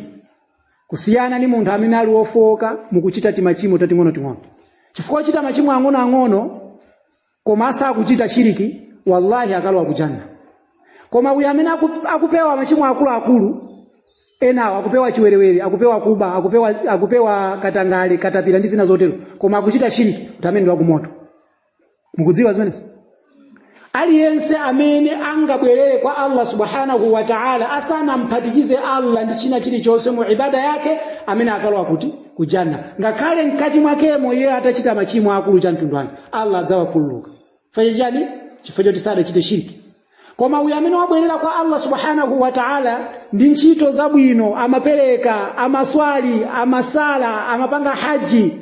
kusiyana ndi munthu amene ali wofowoka mukuchita timachimo tating'onoting'ono, chifukwa chita machimo ang'onoang'ono koma asakuchita shiriki, wallahi akalowa kujanna. Koma uyu amene akupewa machimo akuluakulu enawo, akupewa chiwerewere, akupewa kuba, akupewa katangale, katapira ndi zina zotero, koma akuchita shiriki, kuti amene ndi wakumoto. Mukudziwa zimenezo? Aliyense amene angabwerere kwa Allah subhanahu wa ta'ala asanamphatik'ize Allah ndi china chilichonse mu ibada yake, amene akalowa kuti? Kujanna. Ngakhale mkati mwakemo iye atachita machimo akulu cha mtundu wake, Allah adzawakhululuka. Chifukwa chani? Chifukwa choti sadachite shiriki. Koma uyu amene wabwerera kwa Allah subhanahu wa ta'ala ndi ntchito zabwino, amapereka, amaswali, amasala, amapanga haji,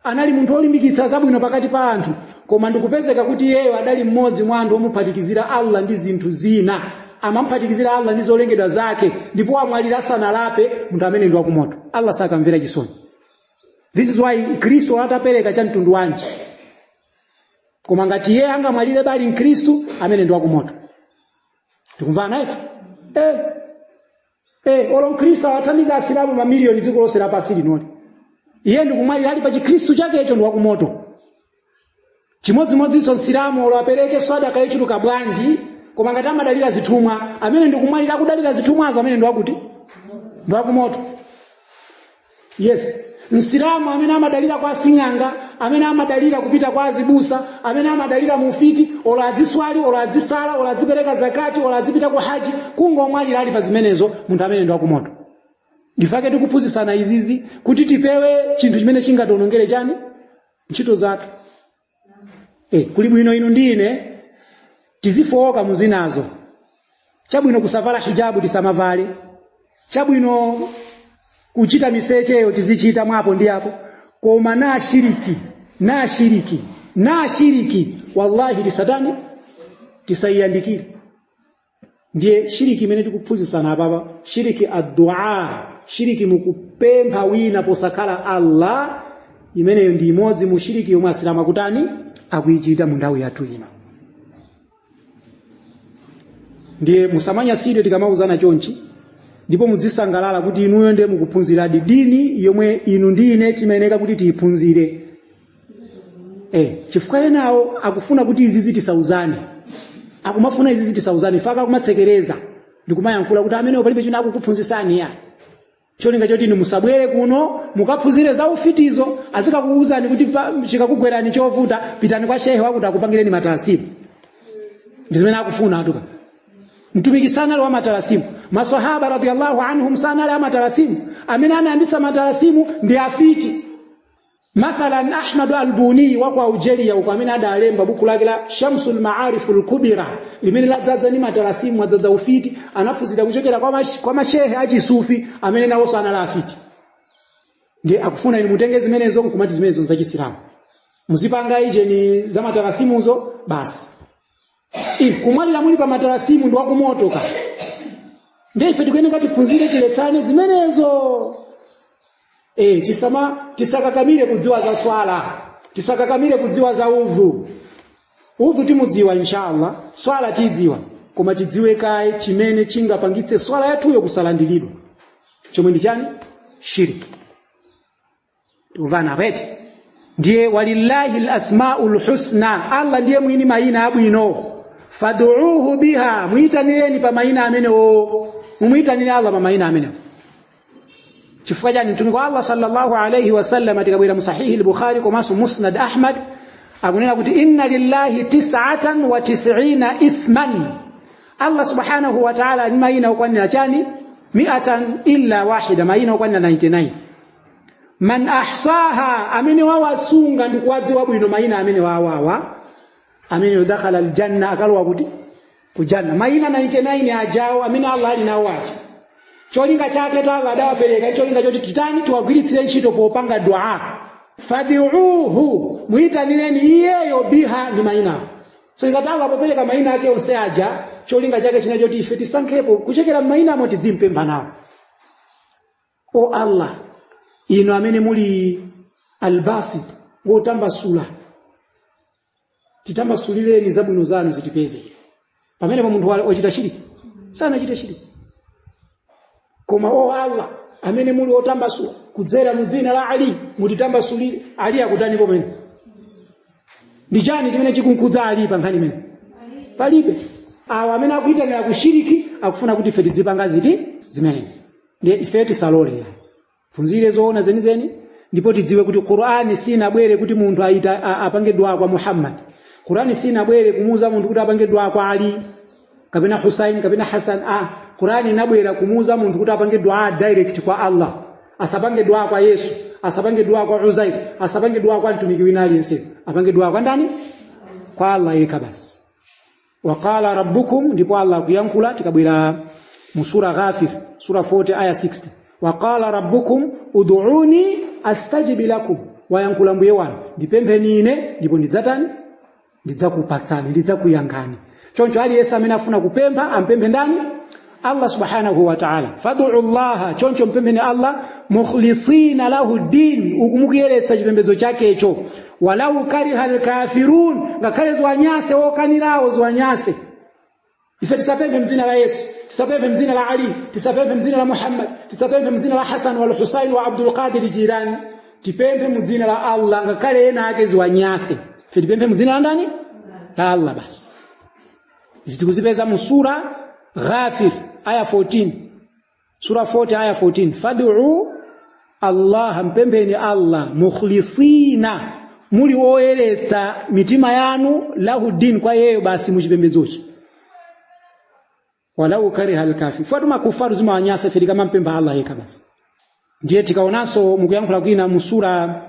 anali munthu olimbikitsa zabwino pakati pa anthu, koma ndikupezeka kuti iyeyo adali mmodzi mwa anthu omuphatikizira Allah ndi zinthu zina, amamphatikizira Allah ndi zolengedwa zake, ndipo amwalira asanalape, munthu amene ndi wakumoto. Allah sakamvera chisoni. This is why Khristu atapereka cha mtundu wanji, koma ngati iye angamwalire bali mkhristu, amene ndi wakumoto. Tikumvana eti? Olo mkhristu awathandiza Asilamu mamiliyoni dziko lonse lapansi linoli, iye ndikumwalira ali pa chikhristu chakecho, ndi wakumoto. Chimodzimodzinso msilamu, olo apereke sadaka yochuluka bwanji, koma ngati amadalira zithumwa, amene ndikumwalira akudalira zithumwazo, amene ndi wakuti? Ndi wakumoto. Yes, msilamu amene amadalira kwa sing'anga, amene amadalira kupita kwa azibusa, amene amadalira mufiti, olo adziswali, olo adzisala, olo adzipereka zakati, olo adzipita ku haji, kungomwalira ali pa zimenezo, munthu amene ndi wakumoto. Ndifake tikuphunzitsana izizi kuti tipewe chinthu chimene chingationongere chani? Ntchito zathu. Kuli bwino inu ndi ine tizifowoka muzinazo. Chabwino kusavala hijabu tisamavale, chabwino kuchita misecheyo tizichita mwapo ndi apo, koma na shiriki, na shiriki, na shiriki, wallahi tisatani? Tisayiyandikire. Ndiye shiriki imene tikuphunzitsana apapa, shiriki addua, shiriki mukupempha wina posakhala Allah, imeneyo ndi imodzi mu shiriki yomwe Asilamu akutani? Akuichita mu nthawi yathu ino. Ndiye musamanyasidwe tikamauzana chonchi. Ndipo muzisangalala kuti inuyo ndiye mukuphunziradi dini yomwe inu ndi ine timayeneka kuti tiyiphunzire. Chifukwa enawo akufuna kuti izizi tisauzane, akumafuna izizi tisauzane, faka akumatsekereza ndikumayankhula kuti amenewo palibe china akukuphunzitsani ya cholinga choti inu musabwere kuno mukaphunzire za ufitizo, azikakuwuzani kuti chikakugwerani chovuta pitani kwa shehe wakuti akupangireni matalasimu. Ndi zimene akufuna atuka. Mtumiki sanali wa matalasimu, masahaba radiyallahu anhum sanali amatalasimu. Amene anayambitsa matalasimu ndi afiti. Mathalan Ahmad al-Buni wa ku Algeria uko, amene adalemba buku lake la Shamsul Ma'arif al-Kubra limene ladzadza ndi matalasimu, adzadza ufiti, anaphunzira kuchokera kwa mashehe achisufi amene nawonso anali afiti. Ndiye akufuna inu mutenge zimenezo nkumati zimenezo nzachisilamu, muzipanga ijeni za matalasimuzo basi. Kumwalira muli pa matalasimu ndi wakumoto ka. Ndiye ife tikuyeneka tiphunzire, tiletsane zimenezo. Tisakakamire kudziwa za swala, tisakakamire kudziwa za udhu. Udhu timudziwa inshallah, swala tidziwa, koma tidziwe kaye chimene chingapangitse swala yathuyo kusalandiridwa, chomwe ndi chani? Shiriki. Uvana pete. Ndiye walillahi al-asmaul husna, Allah ndiye mwini mayina abwino. Fad'uuhu biha, muyitanireni pa mayina amenewo, mumuyitanire Allah pa mayina amenewo. Chifukwa chani? Mtumiki wa Allah sallallahu alayhi wasallam, tikabwera mu sahihi al-Bukhari komanso Musnad Ahmad, akunena kuti inna lillahi 99 isman, Allah subhanahu wa ta'ala ni mayina okwanira chani? Mi'atan illa wahida, mayina okwanira 99. Man ahsaha, amene wawasunga ndi kuwadziwa bwino mayina amene wawawa, amene dakhala aljanna, akalowa kuti kujanna. Mayina 99 ajawo amene Allah ali nawo aja, cholinga chake to Allah adawapereka cholinga choti titani? Tiwagwiritsire ntchito popanga dua. Fad'uuhu, muyitanireni iyeyo, biha, ndi mayinawo. So izati Allah popereka mayina ake onse aja, cholinga chake china choti ife tisankhepo kuchokera m'mayinamo tidzimpempha nawo. O Allah, inu amene muli albasit, wotambasula, titambasulireni zabwino zanu zitipeze ife. Pamenepo munthu wachita shiriki? Sanachite shiriki. Koma o Allah amene muli otambasula, kudzera mu dzina la Ali mutitambasulire. Ali akutani pomene? Ndi chani chimene chikunkhudza Ali pa nkhani imene? Palibe. Awa amene akuyitanira kushiriki akufuna kuti ife tidzipanga ziti? Zimenezi. Ndiye ife tisalole ya phunzire zoona zenizeni, ndipo tidziwe kuti Qur'ani sinabwere kuti munthu apange dua kwa Muhammad. Qur'ani sinabwere kumuuza munthu kuti apange dua kwa Ali kapena Hussein kapena Hassan. Qur'ani inabwera kumuuza munthu kuti apange dua direct kwa Allah, asapange dua kwa Yesu, asapange dua kwa Uzair, asapange dua kwa mtumiki wina aliyense, apange dua kwa ndani? Kwa Allah yekha basi. Waqala rabbukum, ndipo Allah akuyankhula, tikabwera mu sura Ghafir, sura 40 aya 60, waqala rabbukum ud'uni astajib lakum, wayankhula mbuye wanu, ndipempheni ine ndipo ndidzatani? Ndidzakupatsani, ndidzakuyankhani. Choncho aliyense amene afuna kupempha ampemphe ndani? Allah subhanahu wa ta'ala. Fad'u Allah, choncho mpempheni Allah, mukhlisina lahu din, ukumukuyeretsa chipembedzo chakecho. Walau kariha alkafirun, ngakhale ziwanyase okanirawo, ziwanyase. Ife tisapemphe mdzina la Yesu, tisapemphe mdzina la Ali, tisapemphe mdzina la Muhammad, tisapemphe mdzina la Hassan wal Husain wa Abdul Qadir Jilani. Tipemphe mdzina la Allah ngakhale ena ake ziwanyase. Ife tipemphe mdzina la ndani? La Allah basi. Zitikuzipeza mu sura Ghafir aya 14, sura 40 aya 14. Fad'u Allah, mpempheni Allah, mukhlisina, muli oyeretsa mitima yanu, lahu din, kwa yeyo basi muchipembedzochi. Walau kariha alkafir, fatu makufaru zimawanyasa, ife tikamampempha Allah yekha basi. Ndiye tikaonanso mukuyankhula kwina mu sura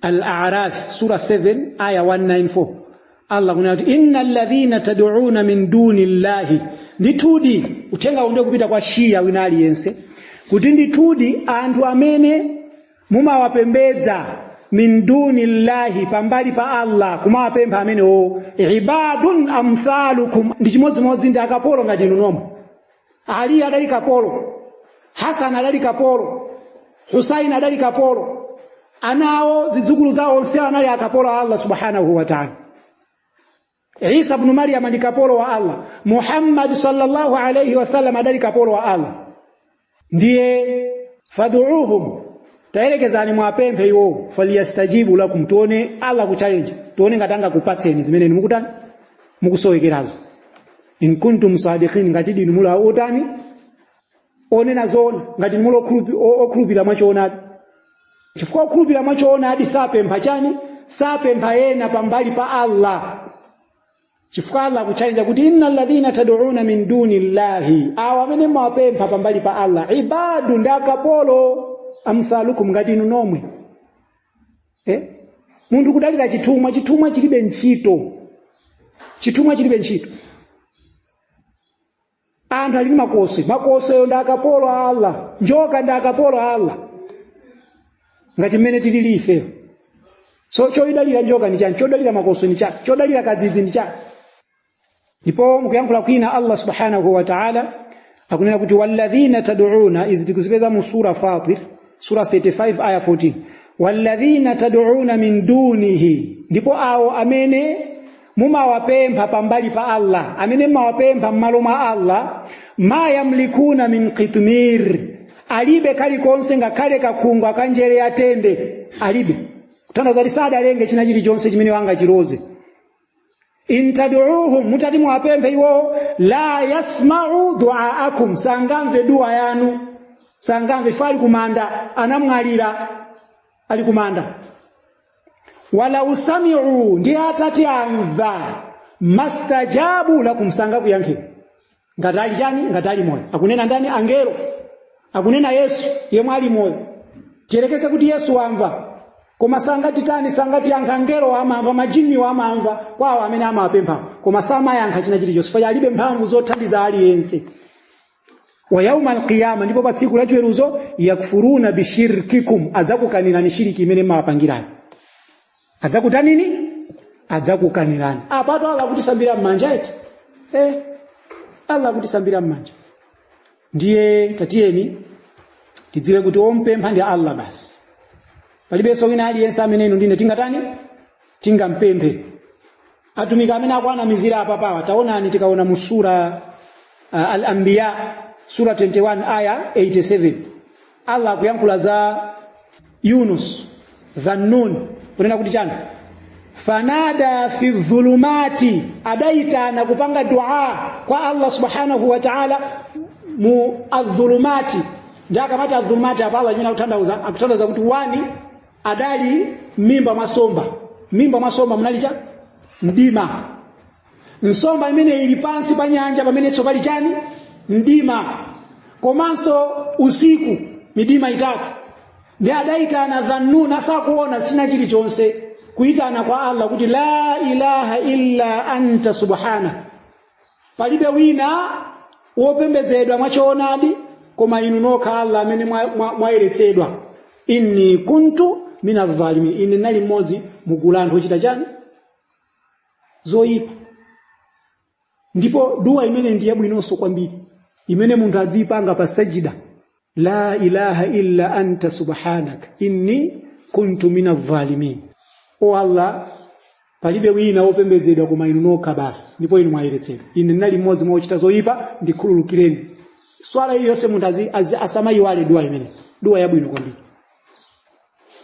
Al-A'raf, sura 7 aya 194, Allah kunena kuti innal ladhina tad'una min duni llahi, ndithudi uthenga unde kupita kwa Shia wina aliyense, kuti ndithudi anthu amene mumawapembedza min duni llahi, pambali pa Allah, kumawapempha amenewo, ibadun amthalukum, ndi chimodzimodzi ndi akapolo ngati inu nomwe. Ali adali kapolo, Hasan adali kapolo, Husain adali kapolo, anawo zidzukulu zawo onse anali akapolo a Allah subhanahu wa ta'ala. Isa ibn Maryam ndi kapolo wa Allah, Muhammad sallallahu alayhi wasallam adali kapolo wa Allah. Ndiye fad'uuhum, tayerekezani mwapemphe iwo, falyastajibu lakum, tione Allah ku challenge, tione ngati angakupatseni zimene mukutani, mukusowekerazo. In kuntum sadiqin, ngati dinu mula otani, onena zoona, ngati muli okhulupirira mwachoonadi. Chifukwa okhulupirira mwachoonadi sapempha chani? Sapempha ena pambali pa Allah. Chifukwa Allah akuchalenja kuti innal ladhina tad'una min duni llahi, awa amene mwapempha pambali pa Allah, ibadu, ndi akapolo, amthalukum, ngati inu nomwe. Munthu kudalira chithumwa, chithumwa chilibe ntchito, chithumwa chilibe ntchito. Anthu ali ndi makoswe, makosweyo ndi akapolo a Allah, njoka ndi akapolo a Allah, ngati mmene tilili ifeyo. So chodalira njoka ndi chani? Chodalira makoswe ndi chani? Chodalira kadzidzi ndi chani? Ndipo mukuyankhula kwina Allah subhanahu wa ta'ala akunena kuti walladhina tad'una, izi tikuzipeza mu sura Fatir, sura 35 aya 14, walladhina tad'una min dunihi, ndipo awo amene mumawapempha pambali pa Allah, amene mumawapempha m'malo mwa Allah, ma yamlikuna min qitmir, alibe kalikonse ngakhale kakhungwa kanjere ya tende alibe, kutanthauza kuti sadalenge china chilichonse chimene wangachiloze. In tad'uuhum, mutati muwapemphe iwo, la yasma'u du'aakum, sangamve dua yanu, sangamve, chifukwa ali kumanda, anamwalira ali kumanda. Walau sami'u, ndi atati amva, mastajabu lakum, sangakuyankheni ngati ali chani, ngati ali moyo. Akunena ndani? Angelo. Akunena Yesu yemwe ali moyo. Tiyerekeze kuti Yesu wamva, koma sangatitani, sangatiyankha. Angelo amamva, majiniwo amamva kwawo amene amawapempha, koma samayankha china chilichonse, chifukwa alibe mphamvu zothandiza aliyense. Wa yauma alqiyama, ndipo pa tsiku lachiweruzo, yakfuruna bishirkikum, adzakukanirani shiriki imene mawapangirayo. Adzakutanini? Adzakukanirani. Apatu Allah akutisambira m'manja eti, Allah akutisambira m'manja. Ndiye tatiyeni tidziwe kuti ompempha ndi Allah basi, palibenso wina aliyense amene inu ndine tingatani, tingampemphe. Atumiki amene akuanamizira apapawa, taonani, tikaona mu sura Al-Anbiya sura 21 aya 87, Allah akuyankhula za Yunus Dhannun, kunena kuti chani? Fanada fi dhulumati, adayitana kupanga dua kwa Allah subhanahu wa ta'ala mu adhulumati. Ndi akamati adhulumati apa, Allah chimene akutanthauza, akutanthauza kuti wani adali mimba mwa somba. Mimba mwa somba munali cha mdima. Nsomba imene ili pansi pa nyanja, pamenenso pali chani? Mdima, komanso usiku, midima itatu. Ndi adayitana Dhannun asakuona china chilichonse, kuyitana kwa Allah kuti la ilaha illa anta subhanak, palibe wina wopembedzedwa mwachoonadi koma inu nokha Allah amene mwayeretsedwa, inni kuntu minadh-dhalimin, ine ndinali mmodzi mugulu anthu ochita chani? Zoyipa. Ndipo dua imene ndi yabwinonso kwambiri imene munthu adziyipanga pa sajida, la ilaha illa anta subhanak inni kuntu minadh-dhalimin, o Allah, palibe wina wopembedzedwa koma inu nokha basi, ndipo inu mwayeretsedwa, ine ndinali mmodzi mwa ochita zoyipa, ndikhululukireni. Swala iliyonse munthu asamayiwale dua imene, dua yabwino kwambiri.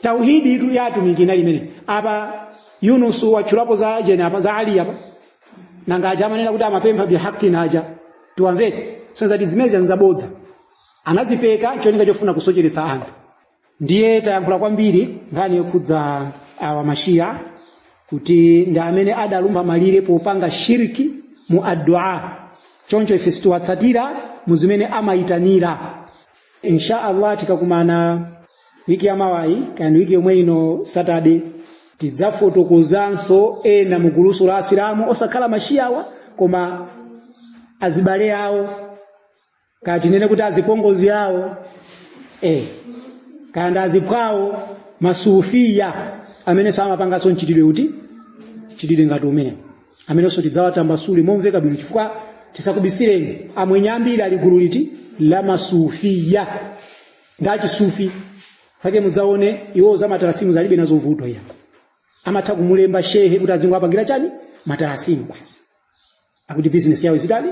Tauhidi itu ya atumiki inali imene. Apa Yunus watchulapo za jene apa, za Ali apa, nanga aja amanena kuti amapempha bihaqin aja tiwamvete senzati zimene nzabodza, anazipeka cholinga chofuna kusocheretsa anthu. Ndiye tayankhula kwambiri nkhani yokhudza awa mashiya kuti ndi amene adalumpha malire popanga shiriki mu addu'a. Choncho ife sitiwatsatira mu zimene amayitanira. Insha Allah tikakumana wiki yamawayi kandi wiki yomwe ino Saturday, tidzafotokozanso ena mu guluso la asilamu osakhala mashiyawa koma azibale awo, kati nene kuti azipongozi awo, kandi aziphwawo, masufiya amenenso amapanganso mchitidwe uti, mchitidwe ngati umene, amenenso tidzawatambasule momveka bwino, chifukwa tisakubisireni, amwenye ambiri ali gulu liti? La masufiya, ndachisufi fake. Mudzaone iwo za matarasimu zalibe nazo vuto iya, amatha kumulemba shehe kuti azingoapangira chani? Matarasimu basi, akuti business yawo izitani.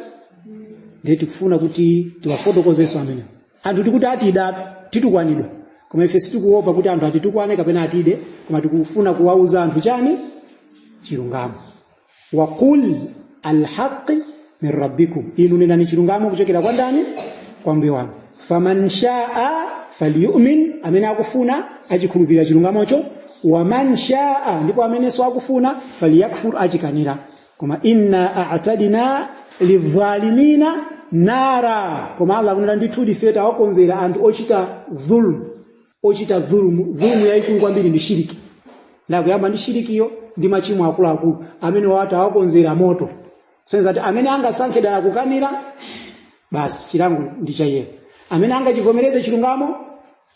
Ndiye tikufuna kuti tiwafotokozenso amene. Anthu tikuti atidatu, titukwanidwa, koma ife sitikuopa kuti anthu atitukwane kapena atide, koma tikufuna kuwauza anthu chani? Chilungamo. Waqul alhaqi min rabbikum, inu nenani chilungamo kuchokera kwa ndani? Kwa mbuye wanu. Faman shaa falyumin, amene akufuna achikhulupirira chilungamocho. Waman shaa, ndipo amenenso akufuna, falyakfur, achikanira. Koma inna a'tadina lidhalimina nara, koma Allah akunena ndithu ife tawakonzera anthu ochita dhulm, ochita dhulumu, dhulumu yayikulu kwambiri ndi shiriki, ndakuyamba ndi shirikiyo ndi machimo akuluakulu amene tawakonzera moto. Senza kuti amene angasankhe dala kukanira, basi chilango ndi cha iyeyo. Amene angachivomereze chilungamo,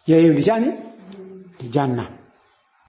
yeyo ndi chani? Ndi janna.